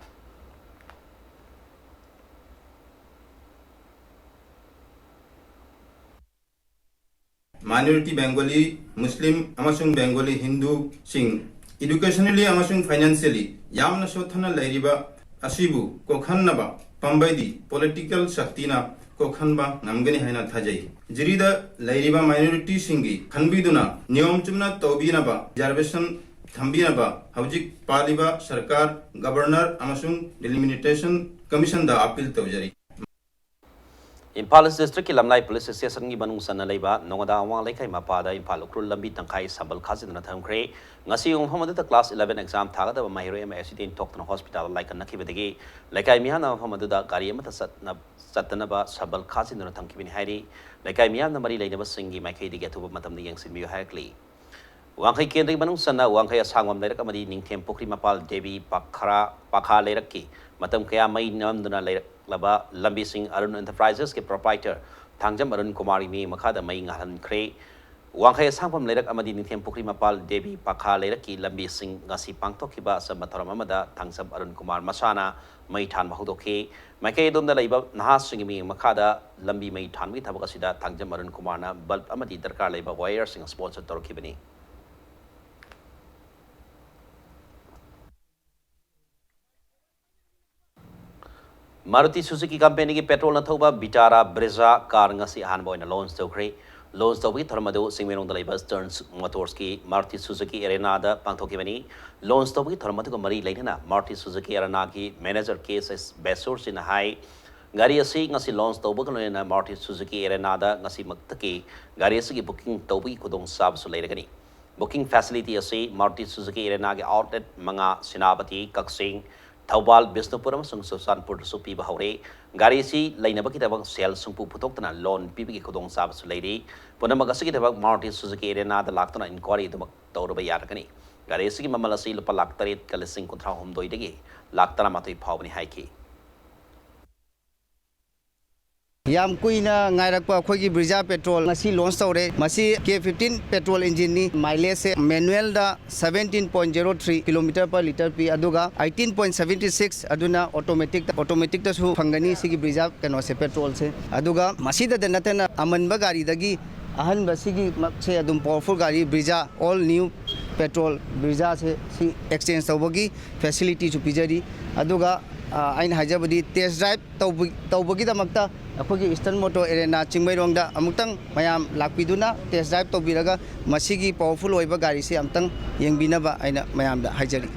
Minority Bengali, Muslim ꯑꯃꯁꯨꯡ Bengali Hindu ꯁꯤꯡ educationally ꯑꯃꯁꯨꯡ financially ꯌꯥꯝꯅ ꯁꯣꯠꯊꯅ ꯂꯩꯔꯤꯕ ꯑꯁꯤꯕꯨ ꯀꯣꯛꯍꯟꯅꯕ ꯄꯥꯝꯕꯩꯗꯤ political ꯁꯛꯇꯤꯅ ꯀꯣꯛꯍꯟꯕ ꯉꯝꯒꯅꯤ ꯍꯥꯏꯅ ꯊꯥꯖꯩ꯫ ꯖꯤꯔꯤꯗ ꯂꯩꯔꯤꯕ minority ꯁꯤꯡꯒꯤ ꯈꯟꯕꯤꯗꯨꯅ ꯅꯤꯌꯣꯝ ꯆꯨꯝꯅ ꯇꯧꯕꯤꯅꯕ, reservation ꯊꯝꯕꯤꯅꯕ ꯍꯧꯖꯤꯛ ꯄꯥꯜꯂꯤꯕ ꯁꯔꯀꯥꯔ, Governor ꯑꯃꯁꯨꯡ Delimitation Commission ꯗ appeal ꯇꯧꯖꯔꯤ꯫ ꯏꯝꯐꯥꯜ ꯏꯁ ꯗꯤꯁꯇ꯭ꯔꯤꯛꯀꯤ ꯂꯝꯂꯥꯏ ꯄꯨꯂꯤꯁ ꯁ꯭ꯇꯦꯁꯟꯒꯤ ꯃꯅꯨꯡ ꯆꯟꯅ ꯂꯩꯕ ꯅꯣꯉꯥꯗꯥ ꯑꯋꯥꯡ ꯂꯩꯀꯥꯏ ꯃꯄꯥꯗ ꯏꯝꯐꯥꯜ ꯎꯈ꯭ꯔꯨꯜ ꯂꯝꯕꯤ ꯇꯪꯈꯥꯏ ꯁꯝꯕꯜ ꯈꯥꯖꯤꯟꯗꯨꯅ ꯊꯝꯈ꯭ꯔꯦ꯫ ꯉꯁꯤ ꯃꯐꯝ ꯑꯗꯨꯗ class eleven exam ꯊꯥꯒꯗꯕ ꯃꯍꯩꯔꯣꯏ ꯑꯃ accident ꯊꯣꯛꯇꯨꯅ hospital ꯗ ꯂꯥꯏꯀꯠꯅꯈꯤꯕꯗꯒꯤ ꯂꯩꯀꯥꯏ ꯃꯤꯌꯥꯝꯅ ꯃꯐꯝ ꯑꯗꯨꯗ ꯒꯥꯔꯤ ꯑꯃꯠꯇ ꯆꯠꯅ-, ꯆꯠꯇꯅꯕ ꯁꯝꯕꯜ ꯈꯥꯖꯤꯟꯗꯨꯅ ꯊꯝꯈꯤꯕꯅꯤ ꯍꯥꯏꯔꯤ꯫ ꯂꯩꯀꯥꯏ ꯃꯤꯌꯥꯝꯅ ꯃꯔꯤ ꯂꯩꯅꯕꯁꯤꯡꯒꯤ ꯃꯥꯏꯀꯩꯗꯒꯤ ꯑꯊꯨꯕ ꯃꯇꯝꯗ ꯌꯦꯡꯁꯤꯟꯕꯤꯌꯨ ꯍꯥꯏꯔꯛꯂꯤ꯫ ꯋꯥꯡꯈꯩ ꯀꯦꯟꯗ꯭ꯔꯒꯤ ꯃꯅꯨꯡ ꯆꯟꯅ ꯋꯥꯡꯈꯩ ꯑꯁꯥꯡꯕꯝ ꯂꯩꯔꯛ ꯑꯃꯗꯤ ꯅꯤꯡꯊꯦꯝ ꯄꯨꯈ꯭ꯔꯤ ꯃꯄꯥꯜ ꯗꯦꯕꯤ ꯄꯥꯈꯥꯔꯥ, ꯄꯥꯈꯥ ꯂꯩꯔꯛꯀꯤ ꯃꯇꯝ ꯀꯌꯥ ꯃꯩ ꯅꯝꯗꯨꯅ ꯂꯩꯔꯛꯂꯕ ꯂꯝꯕꯤꯁꯤꯡ ꯑꯔꯨꯟ Enterprises ꯀꯤ proprietor ꯊꯥꯡꯖꯝ ꯑꯔꯨꯟ ꯀꯨꯃꯥꯔꯒꯤ ꯃꯤꯠꯌꯦꯡ ꯃꯈꯥꯗ ꯃꯩ ꯉꯥꯜꯍꯟꯈ꯭ꯔꯦ꯫ ꯋꯥꯡꯈꯩ ꯑꯁꯥꯡꯕꯝ ꯂꯩꯔꯛ ꯑꯃꯗꯤ ꯅꯤꯡꯊꯦꯝ ꯄꯨꯈ꯭ꯔꯤ ꯃꯄꯥꯜ ꯗꯦꯕꯤ ꯄꯥꯈꯥ ꯂꯩꯔꯛꯀꯤ ꯂꯝꯕꯤꯁꯤꯡ ꯉꯁꯤ ꯄꯥꯡꯊꯣꯛꯈꯤꯕ ꯑꯆꯝꯕ ꯊꯧꯔꯝ ꯑꯃꯗ ꯊꯥꯡꯖꯝ ꯑꯔꯨꯟ ꯀꯨꯃꯥꯔ ꯃꯁꯥꯅ ꯃꯩ ꯊꯥꯟꯕ ꯍꯧꯗꯣꯛꯈꯤ꯫ ꯃꯥꯏꯀꯩ ꯑꯗꯣꯝꯗ ꯂꯩꯕ ꯅꯍꯥꯁꯤꯡꯒꯤ ꯃꯤꯠꯌꯦꯡ ꯃꯈꯥꯗ ꯂꯝꯕꯤ ꯃꯩ ꯊꯥꯟꯕꯒꯤ ꯊꯕꯛ ꯑꯁꯤꯗ ꯊꯥꯡꯖꯝ ꯑꯔꯨꯟ ꯀꯨꯃꯥꯔꯅ bulb ꯑꯃꯗꯤ ꯗꯔꯀꯥꯔ ꯂꯩꯕ wire ꯁꯤꯡ sponsor ꯇꯧꯔꯛꯈꯤꯕꯅꯤ꯫ Maruti Suzuki company ꯒꯤ petrol ꯅ ꯊꯧꯕ Vitara Brezza car ꯉꯁꯤ ꯑꯍꯥꯟꯕ ꯑꯣꯏꯅ launch ꯇꯧꯈ꯭ꯔꯦ꯫ Launch ꯇꯧꯕꯒꯤ ꯊꯧꯔꯝ ꯑꯗꯨ ꯆꯤꯡꯃꯩꯔꯣꯡꯗ ꯂꯩꯕ Stearns Motors ꯀꯤ Maruti Suzuki Arena ꯗ ꯄꯥꯡꯊꯣꯛꯈꯤꯕꯅꯤ꯫ Launch ꯇꯧꯕꯒꯤ ꯊꯧꯔꯝ ꯑꯗꯨꯒ ꯃꯔꯤ ꯂꯩꯅꯅ Maruti Suzuki Arena ꯒꯤ manager ꯀꯦ ꯑꯦꯁ ꯑꯦꯁ ꯕꯦꯁꯣꯔꯁꯤꯅ ꯍꯥꯏ, ꯒꯥꯔꯤ ꯑꯁꯤ ꯉꯁꯤ launch ꯇꯧꯕꯒ ꯂꯣꯏꯅꯅ Maruti Suzuki Arena ꯗ ꯉꯁꯤꯃꯛꯇꯒꯤ ꯒꯥꯔꯤ ꯑꯁꯤꯒꯤ booking ꯇꯧꯕꯒꯤ ꯈꯨꯗꯣꯡꯆꯥꯕꯁꯨ ꯂꯩꯔꯒꯅꯤ꯫ Booking facility ꯑꯁꯤ Maruti Suzuki Arena ꯒꯤ outlet ꯃꯉꯥ, ꯁꯦꯅꯥꯄꯇꯤ, ꯀꯛꯆꯤꯡ, ꯊꯧꯕꯥꯜ, ꯕꯤꯁꯅꯨꯄꯨꯔ ꯑꯃꯁꯨꯡ ꯆꯨꯔꯆꯥꯟꯄꯨꯔꯗꯁꯨ ꯄꯤꯕ ꯍꯧꯔꯦ꯫ ꯒꯥꯔꯤꯁꯤ ꯂꯩꯅꯕꯒꯤꯗꯃꯛ ꯁꯦꯜ ꯁꯨꯡꯄꯨ ꯄꯨꯊꯣꯛꯇꯅ ꯂꯣꯟ ꯄꯤꯕꯒꯤ ꯈꯨꯗꯣꯡꯆꯥꯕꯁꯨ ꯂꯩꯔꯤ꯫ ꯄꯨꯝꯅꯃꯛ ꯑꯁꯤꯒꯤꯗꯃꯛ ꯃꯥꯔꯨꯇꯤ ꯁꯨꯖꯨꯀꯤ ꯑꯦꯔꯦꯅꯥꯗ ꯂꯥꯛꯇꯨꯅ ꯏꯟꯀ꯭ꯋꯥꯔꯤ ꯑꯗꯨꯃꯛ ꯇꯧꯔꯨꯕ ꯌꯥꯔꯒꯅꯤ꯫ ꯒꯥꯔꯤ ꯑꯁꯤꯒꯤ ꯃꯃꯜ ꯑꯁꯤ ꯂꯨꯄꯥ ꯂꯥꯈ ꯇꯔꯦꯠꯀ ꯂꯤꯁꯤꯡ ꯀꯨꯟꯊ꯭ꯔꯥ ꯍꯨꯝꯗꯣꯏꯗꯒꯤ ꯂꯥꯈ ꯇꯔꯥꯃꯥꯊꯣꯏ ꯐꯥꯎꯕꯅꯤ ꯍꯥꯏꯈꯤ꯫ ꯌꯥꯝ ꯀꯨꯏꯅ ꯉꯥꯏꯔꯛꯄ ꯑꯩꯈꯣꯏꯒꯤ ꯕ꯭ꯔꯤꯖꯥ ꯄꯦꯇ꯭ꯔꯣꯜ ꯉꯁꯤ ꯂꯣꯟꯆ ꯇꯧꯔꯦ꯫ ꯃꯁꯤ ꯀꯦ ꯐꯤꯐꯇꯤꯟ ꯄꯦꯇ꯭ꯔꯣꯜ ꯏꯟꯖꯤꯟꯅꯤ꯫ ꯃꯥꯏꯂꯦꯖꯁꯦ ꯃꯦꯅꯨꯋꯦꯜꯗ seventeen point zero three kilometer per litre ꯄꯤ, ꯑꯗꯨꯒ eighteen point seventy six ꯑꯗꯨꯅ ꯑꯣꯇꯣꯃꯦꯇꯤꯛꯇ, ꯑꯣꯇꯣꯃꯦꯇꯤꯛꯇꯁꯨ ꯐꯪꯒꯅꯤ ꯁꯤꯒꯤ ꯕ꯭ꯔꯤꯖꯥ ꯀꯩꯅꯣꯁꯦ, ꯄꯦꯇ꯭ꯔꯣꯜꯁꯦ꯫ ꯑꯗꯨꯒ ꯃꯁꯤꯗ ꯅꯠꯇꯅ ꯑꯃꯟꯕ ꯒꯥꯔꯤꯗꯒꯤ ꯑꯍꯟꯕ ꯁꯤꯒꯤ ꯃꯛꯁꯦ ꯑꯗꯨꯝ ꯄꯋꯥꯔꯐꯨꯜ ꯒꯥꯔꯤ ꯕ꯭ꯔꯤꯖꯥ, ꯑꯣꯜ ꯅ꯭ꯌꯨ ꯄꯦꯇ꯭ꯔꯣꯜ ꯕ꯭ꯔꯤꯖꯥꯁꯦ ꯁꯤ ꯑꯦꯛꯁꯆꯦꯟꯖ ꯇꯧꯕꯒꯤ ꯐꯦꯁꯤꯂꯤꯇꯤꯁꯨ ꯄꯤꯖꯔꯤ꯫ ꯑꯗꯨꯒ, ꯑ, ꯑꯩꯅ ꯍꯥꯏꯖꯕꯗꯤ ꯇꯦꯁ ꯗ꯭ꯔꯥꯏꯚ ꯇꯧꯕ-, ꯇꯧꯕꯒꯤꯗꯃꯛꯇ ꯑꯩꯈꯣꯏꯒꯤ ꯏꯁꯇꯔꯟ ꯃꯣꯇꯣꯔ ꯑꯦꯔꯦꯅꯥ ꯆꯤꯡꯃꯩꯔꯣꯡꯗ ꯑꯃꯨꯛꯇꯪ ꯃꯌꯥꯝ ꯂꯥꯛꯄꯤꯗꯨꯅ ꯇꯦꯁ ꯗ꯭ꯔꯥꯏꯚ ꯇꯧꯕꯤꯔꯒ ꯃꯁꯤꯒꯤ ꯄꯋꯥꯔꯐꯨꯜ ꯑꯣꯏꯕ ꯒꯥꯔꯤꯁꯤ ꯑꯃꯨꯛꯇꯪ ꯌꯦꯡꯕꯤꯅꯕ ꯑꯩꯅ ꯃꯌꯥꯝꯗ ꯍꯥꯏꯖꯔꯤ꯫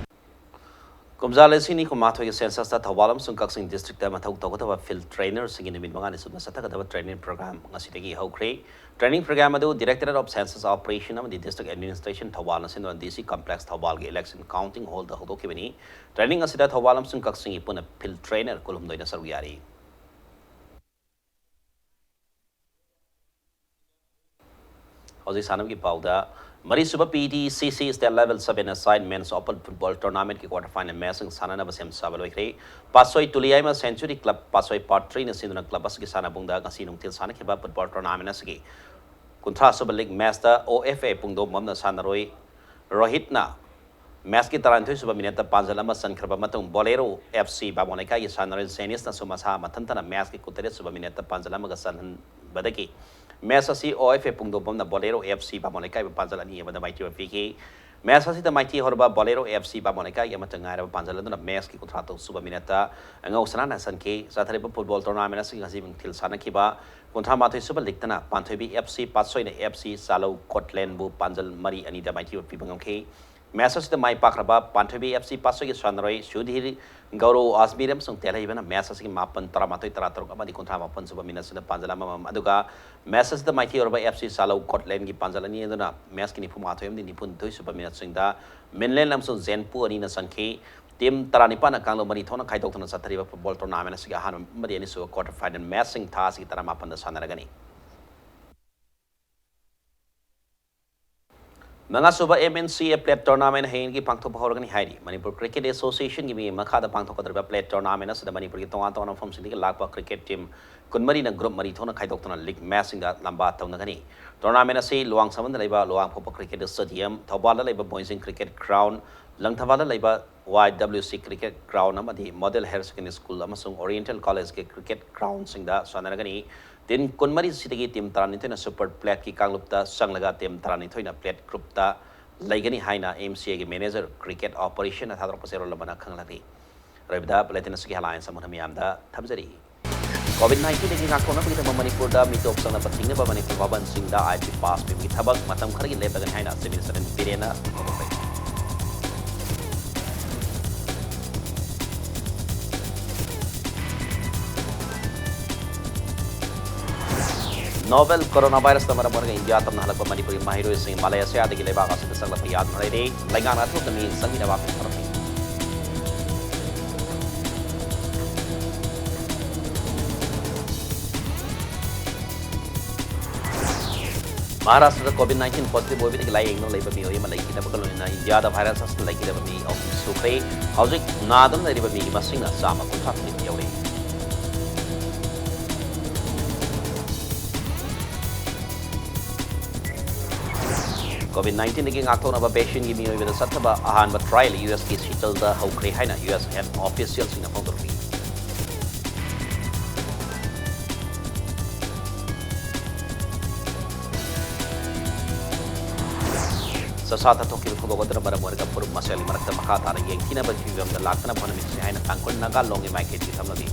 ꯀꯨꯝꯖꯥ ꯂꯤꯁꯤꯡ ꯑꯅꯤ ꯀꯨꯟꯃꯥꯊꯣꯏꯒꯤ ꯁꯦꯟꯁꯁꯇ ꯊꯧꯕꯥꯜ ꯑꯃꯁꯨꯡ ꯀꯛꯆꯤꯡ ꯗꯤꯁꯇ꯭ꯔꯤꯛꯇ ꯃꯊꯧ ꯇꯧꯒꯗꯕ ꯐꯤꯜꯗ ꯇ꯭ꯔꯦꯅꯔꯁꯤꯡꯒꯤ ꯅꯨꯃꯤꯠ ꯃꯉꯥꯅꯤ ꯆꯨꯞꯅ ꯆꯠꯊꯒꯗꯕ ꯇ꯭ꯔꯦꯅꯤꯡ ꯄ꯭ꯔꯣꯒ꯭ꯔꯥꯝ ꯉꯁꯤꯗꯒꯤ ꯍꯧꯈ꯭ꯔꯦ꯫ ꯇ꯭ꯔꯦꯅꯤꯡ ꯄ꯭ꯔꯣꯒ꯭ꯔꯥꯝ ꯑꯗꯨ Directorate of Census Operation ꯑꯃꯗꯤ District Administration ꯊꯧꯕꯥꯜꯅ ꯁꯤꯟꯗꯨꯅ ꯗꯤ ꯁꯤ ꯀꯝꯄ꯭ꯂꯦꯛꯁ ꯊꯧꯕꯥꯜꯒꯤ ꯏꯂꯦꯛꯁꯟ ꯀꯥꯎꯟꯇꯤꯡ ꯍꯣꯜꯗ ꯍꯧꯗꯣꯛꯈꯤꯕꯅꯤ꯫ ꯇ꯭ꯔꯦꯅꯤꯡ ꯑꯁꯤꯗ ꯊꯧꯕꯥꯜ ꯑꯃꯁꯨꯡ ꯀꯛꯆꯤꯡꯒꯤ ꯄꯨꯟꯅ ꯐꯤꯜꯗ ꯇ꯭ꯔꯦꯅꯔ ꯀꯨꯟꯍꯨꯝꯗꯣꯏꯅ ꯁꯔꯨꯛ ꯌꯥꯔꯤ꯫ ꯍꯧꯖꯤꯛ ꯁꯥꯟꯅꯕꯒꯤ ꯄꯥꯎꯗ, ꯃꯔꯤꯁꯨꯕ P T C C State Level Seven Aside Men's Open Football Tournamentꯀꯤ quarter final matchꯁꯤꯡ ꯁꯥꯟꯅꯅꯕ ꯁꯦꯝ ꯁꯥꯕ ꯂꯣꯏꯈ꯭ꯔꯦ꯫ ꯄꯥꯠꯁꯣꯏ ꯇꯨꯂꯤꯌꯥꯏꯃ Century Club, ꯄꯥꯠꯁꯣꯏ Part Threeꯅ ꯁꯤꯟꯗꯨꯅ club ꯑꯁꯤꯒꯤ ꯁꯥꯟꯅꯕꯨꯡꯗ ꯉꯁꯤ ꯅꯨꯡꯊꯤꯜ ꯁꯥꯟꯅꯈꯤꯕ football tournament ꯑꯁꯤꯒꯤ ꯀꯨꯟꯊ꯭ꯔꯥ ꯁꯨꯕ league matchꯇ O F A ꯄꯨꯡꯗꯣꯡꯕꯝꯅ ꯁꯥꯟꯅꯔꯣꯏ ꯔꯣꯍꯤꯠꯅ matchꯀꯤ ꯇꯔꯥꯅꯤꯊꯣꯏ ꯁꯨꯕ minuteꯇ ꯄꯥꯟꯖꯜ ꯑꯃ ꯆꯟꯈ꯭ꯔꯕ ꯃꯇꯨꯡ, Bolero F C ꯕꯥꯃꯣꯟ ꯂꯩꯀꯥꯏꯒꯤ ꯁꯥꯟꯅꯔꯣꯏ ꯖꯦꯅꯤꯁꯅꯁꯨ ꯃꯁꯥ ꯃꯊꯟꯇꯅ matchꯀꯤ ꯀꯨꯟꯇꯔꯦꯠ ꯁꯨꯕ minuteꯇ ꯄꯥꯟꯖꯜ ꯑꯃꯒ ꯆꯟꯍꯟꯕꯗꯒꯤ match ꯑꯁꯤ O F A ꯄꯨꯡꯗꯣꯡꯕꯝꯅ Bolero F C ꯕꯥꯃꯣꯟ ꯂꯩꯀꯥꯏꯕꯨ ꯄꯥꯟꯖꯜ ꯑꯅꯤ ꯑꯃꯗ ꯃꯥꯏꯊꯤꯕ ꯄꯤꯈꯤ꯫ Match ꯑꯁꯤꯗ ꯃꯥꯏꯊꯤ ꯍꯧꯔꯕ Bolero F C ꯕꯥꯃꯣꯟ ꯂꯩꯀꯥꯏꯒꯤ ꯑꯃꯠꯇ ꯉꯥꯏꯔꯕ ꯄꯥꯟꯖꯜ ꯑꯗꯨꯅ matchꯀꯤ ꯀꯨꯟꯊ꯭ꯔꯥ ꯇꯔꯨꯛ ꯁꯨꯕ minuteꯇ ꯑꯉꯧ ꯁꯅꯥꯅ ꯆꯟꯈꯤ꯫ ꯆꯠꯊꯔꯤꯕ football tournament ꯑꯁꯤ ꯉꯁꯤ ꯅꯨꯡꯊꯤꯜ ꯁꯥꯟꯅꯈꯤꯕ ꯀꯨꯟꯊ꯭ꯔꯥ ꯃꯥꯊꯣꯏ ꯁꯨꯕ leagueꯇꯅ ꯄꯥꯟꯊꯣꯏꯕꯤ F C ꯄꯥꯠꯁꯣꯏꯅ F C ꯆꯥꯂꯧ ꯀꯣꯠꯂꯦꯟꯕꯨ ꯄꯥꯟꯖꯜ ꯃꯔꯤ ꯑꯅꯤꯗ ꯃꯥꯏꯊꯤꯕ ꯄꯤꯕ ꯉꯝꯈꯤ꯫ Match ꯑꯁꯤꯗ ꯃꯥꯏ ꯄꯥꯛꯈ꯭ꯔꯕ ꯄꯥꯟꯊꯣꯏꯕꯤ F C ꯄꯥꯠꯁꯣꯏꯒꯤ ꯁꯥꯟꯅꯔꯣꯏ ꯁꯨꯙꯤꯔ ꯒꯧꯔꯧ ꯑꯖꯃꯤꯔ ꯑꯃꯁꯨꯡ ꯇꯦꯜꯍꯩꯕꯅ match ꯑꯁꯤꯒꯤ ꯃꯥꯄꯟ, ꯇꯔꯥꯃꯥꯊꯣꯏ, ꯇꯔꯥꯇꯔꯨꯛ ꯑꯃꯗꯤ ꯀꯨꯟꯊ꯭ꯔꯥ ꯃꯥꯄꯟ ꯁꯨꯕ minuteꯁꯤꯗ ꯄꯥꯟꯖꯜ ꯑꯃꯃꯝ, ꯑꯗꯨꯒ match ꯑꯁꯤꯗ ꯃꯥꯏꯊꯤꯔꯕ F C ꯆꯥꯂꯧ ꯀꯣꯠꯂꯦꯟꯒꯤ ꯄꯥꯟꯖꯜ ꯑꯅꯤ ꯑꯗꯨꯅ matchꯀꯤ ꯅꯤꯐꯨ ꯃꯥꯊꯣꯏ ꯑꯃꯗꯤ ꯅꯤꯐꯨ ꯅꯤꯊꯣꯏ ꯁꯨꯕ minuteꯁꯤꯡꯗ ꯃꯤꯟꯂꯦꯟ ꯑꯃꯁꯨꯡ ꯖꯦꯟꯄꯨ ꯑꯅꯤꯅ ꯆꯟꯈꯤ꯫ Team ꯇꯔꯥꯅꯤꯄꯥꯟꯅ ꯀꯥꯡꯂꯨꯞ ꯃꯔꯤ ꯊꯣꯛꯅ ꯈꯥꯏꯗꯣꯛꯇꯨꯅ ꯆꯠꯊꯔꯤꯕ football tournament ꯑꯁꯤꯒꯤ ꯑꯍꯥꯟꯕ ꯑꯃꯗꯤ ꯑꯅꯤꯁꯨꯕ quarter final matchꯁꯤꯡ ꯊꯥ ꯑꯁꯤꯒꯤ ꯇꯔꯥꯃꯥꯄꯟꯗ ꯁꯥꯟꯅꯔꯒꯅꯤ꯫ ꯃꯉꯥꯁꯨꯕ M N C A plate tournament ꯍꯌꯦꯡꯗꯒꯤ ꯄꯥꯡꯊꯣꯛꯄ ꯍꯧꯔꯒꯅꯤ ꯍꯥꯏꯔꯤ꯫ ꯃꯅꯤꯄꯨꯔ Cricket Associationꯒꯤ ꯃꯤ ꯃꯈꯥꯗ ꯄꯥꯡꯊꯣꯛꯀꯗꯧꯔꯤꯕ plate tournament ꯑꯁꯤꯗ ꯃꯅꯤꯄꯨꯔꯒꯤ ꯇꯣꯉꯥꯟ ꯇꯣꯉꯥꯟꯕ ꯃꯐꯝꯁꯤꯡꯗꯒꯤ ꯂꯥꯛꯄ cricket team ꯀꯨꯟꯃꯔꯤꯅ group ꯃꯔꯤ ꯊꯣꯛꯅ ꯈꯥꯏꯗꯣꯛꯇꯨꯅ league matchꯁꯤꯡꯗ ꯂꯝꯕꯥ ꯇꯧꯅꯒꯅꯤ꯫ Tournament ꯑꯁꯤ ꯂꯨꯋꯥꯡꯁꯝꯕꯝꯗ ꯂꯩꯕ ꯂꯨꯋꯥꯡꯄꯣꯛꯄ Cricket Stadium, ꯊꯧꯕꯥꯜꯗ ꯂꯩꯕ ꯕꯣꯏꯖꯤꯡ Cricket Ground, ꯂꯪꯊꯕꯥꯜꯗ ꯂꯩꯕ Y W C Cricket Ground ꯑꯃꯗꯤ Model Higher Secondary School ꯑꯃꯁꯨꯡ Oriental Collegeꯀꯤ cricket groundꯁꯤꯡꯗ ꯁꯥꯟꯅꯔꯒꯅꯤ꯫ Team ꯀꯨꯟꯃꯔꯤꯁꯤꯗꯒꯤ team ꯇꯔꯥꯅꯤꯊꯣꯏꯅ super plateꯀꯤ ꯀꯥꯡꯂꯨꯞꯇ ꯆꯪꯂꯒ team ꯇꯔꯥꯅꯤꯊꯣꯏꯅ plate groupꯇ ꯂꯩꯒꯅꯤ ꯍꯥꯏꯅ M C Aꯒꯤ manager cricket operationꯅ ꯊꯥꯗꯣꯔꯛꯄ ꯆꯦꯔꯣꯜ ꯑꯃꯅ ꯈꯪꯍꯜꯂꯤ꯫ ꯑꯔꯣꯏꯕꯗ bulletin ꯑꯁꯤꯒꯤ headlines ꯑꯃꯨꯛ ꯍꯟꯅ ꯃꯤꯌꯥꯝꯗ ꯊꯝꯖꯔꯤ꯫ COVID nineteenꯗꯒꯤ ꯉꯥꯛꯊꯣꯛꯅꯕꯒꯤꯗꯃꯛ ꯃꯅꯤꯄꯨꯔꯗ ꯃꯤꯇꯣꯞ ꯆꯪꯅꯕ ꯊꯤꯡꯅꯕ ꯃꯅꯤꯄꯨꯔ ꯚꯥꯕꯟꯁꯤꯡꯗ I P pass ꯄꯤꯕꯒꯤ ꯊꯕꯛ ꯃꯇꯝ ꯈꯔꯒꯤ ꯂꯦꯞꯂꯒꯅꯤ ꯍꯥꯏꯅ Civil Servant ꯕꯤꯔꯦꯟꯅ ꯐꯣꯡꯗꯣꯛꯈ꯭ꯔꯦ꯫ Novel coronavirusꯅ ꯃꯔꯝ ꯑꯣꯏꯔꯒ ꯏꯟꯗꯤꯌꯥ ꯇꯝꯅ ꯍꯜꯂꯛꯄ ꯃꯅꯤꯄꯨꯔꯒꯤ ꯃꯍꯩꯔꯣꯏꯁꯤꯡ ꯃꯂꯦꯁꯤꯌꯥꯗꯒꯤ ꯂꯩꯕꯥꯛ ꯑꯁꯤꯗ ꯆꯪꯂꯛꯄ ꯌꯥꯗꯨꯅ ꯂꯩꯔꯦ꯫ ꯂꯩꯉꯥꯛꯅ ꯑꯊꯨꯕꯗ ꯃꯤꯠꯌꯦꯡ ꯆꯪꯕꯤꯅꯕ ꯑꯥꯄꯤꯜ ꯇꯧꯔꯛꯂꯤ꯫ ꯃꯍꯥꯔꯥꯁꯇ꯭ꯔꯗ COVID nineteen positive ꯑꯣꯏꯕꯗꯒꯤ ꯂꯥꯌꯦꯡꯗꯨꯅ ꯂꯩꯕ ꯃꯤꯑꯣꯏ ꯑꯃ ꯂꯩꯈꯤꯗꯕꯒ ꯂꯣꯏꯅꯅ ꯏꯟꯗꯤꯌꯥꯗ virus ꯑꯁꯤꯅ ꯂꯩꯈꯤꯗꯕ ꯃꯤ ꯑꯍꯨꯝ ꯁꯨꯈ꯭ꯔꯦ꯫ ꯍꯧꯖꯤꯛ ꯅꯥꯗꯨꯅ ꯂꯩꯔꯤꯕ ꯃꯤꯒꯤ ꯃꯁꯤꯡꯅ ꯆꯥꯝꯃ ꯀꯨꯟꯊ꯭ꯔꯥ ꯇꯔꯦꯠ ꯌꯧꯔꯦ꯫ COVID nineteenꯗꯒꯤ ꯉꯥꯛꯊꯣꯛꯅꯕ vaccineꯒꯤ ꯃꯤꯑꯣꯏꯕꯗ ꯆꯠꯊꯕ ꯑꯍꯥꯟꯕ trial U S ꯀꯤ Seattleꯗ ꯍꯧꯈ꯭ꯔꯦ ꯍꯥꯏꯅ U S health officialꯁꯤꯡꯅ ꯐꯣꯡꯗꯣꯔꯛꯂꯤ꯫ ꯆꯥꯛꯆꯥ ꯊꯛ ꯊꯣꯛꯈꯤꯕ ꯊꯧꯗꯣꯛ ꯑꯗꯨꯅ ꯃꯔꯝ ꯑꯣꯏꯔꯒ ꯐꯨꯔꯨꯞ ꯃꯁꯦꯜꯒꯤ ꯃꯔꯛꯇ ꯃꯈꯥ ꯇꯥꯅ ꯌꯦꯡꯊꯤꯅꯕꯒꯤ ꯐꯤꯕꯝꯗ ꯂꯥꯛꯇꯅꯕ ꯍꯣꯠꯅꯃꯤꯟꯅꯁꯤ ꯍꯥꯏꯅ ꯇꯥꯡꯈꯨꯜ ꯅꯥꯒꯥ ꯂꯣꯡꯒꯤ ꯃꯥꯏꯀꯩꯗꯒꯤ ꯊꯝꯂꯝꯃꯤ꯫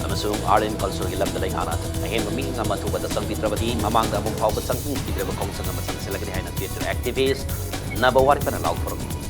ꯑꯃꯁꯨꯡ Art and Cultureꯒꯤ ꯂꯝꯗ ꯂꯩꯉꯥꯛꯅ ꯑꯍꯦꯟꯕ ꯃꯤꯠꯌꯦꯡ ꯑꯃ ꯑꯊꯨꯕꯗ ꯆꯪꯕꯤꯗ꯭ꯔꯕꯗꯤ ꯃꯃꯥꯡꯗ ꯑꯃꯨꯛ ꯐꯥꯎꯕ ꯆꯪꯈꯤꯗ꯭ꯔꯤꯕ ꯈꯣꯡꯖꯪ ꯑꯃ ꯆꯪꯁꯤꯜꯂꯒꯅꯤ ꯍꯥꯏꯅ Twitter activist ꯅꯕ ꯋꯥꯔꯤꯄꯅ ꯂꯥꯎꯊꯣꯔꯝꯃꯤ꯫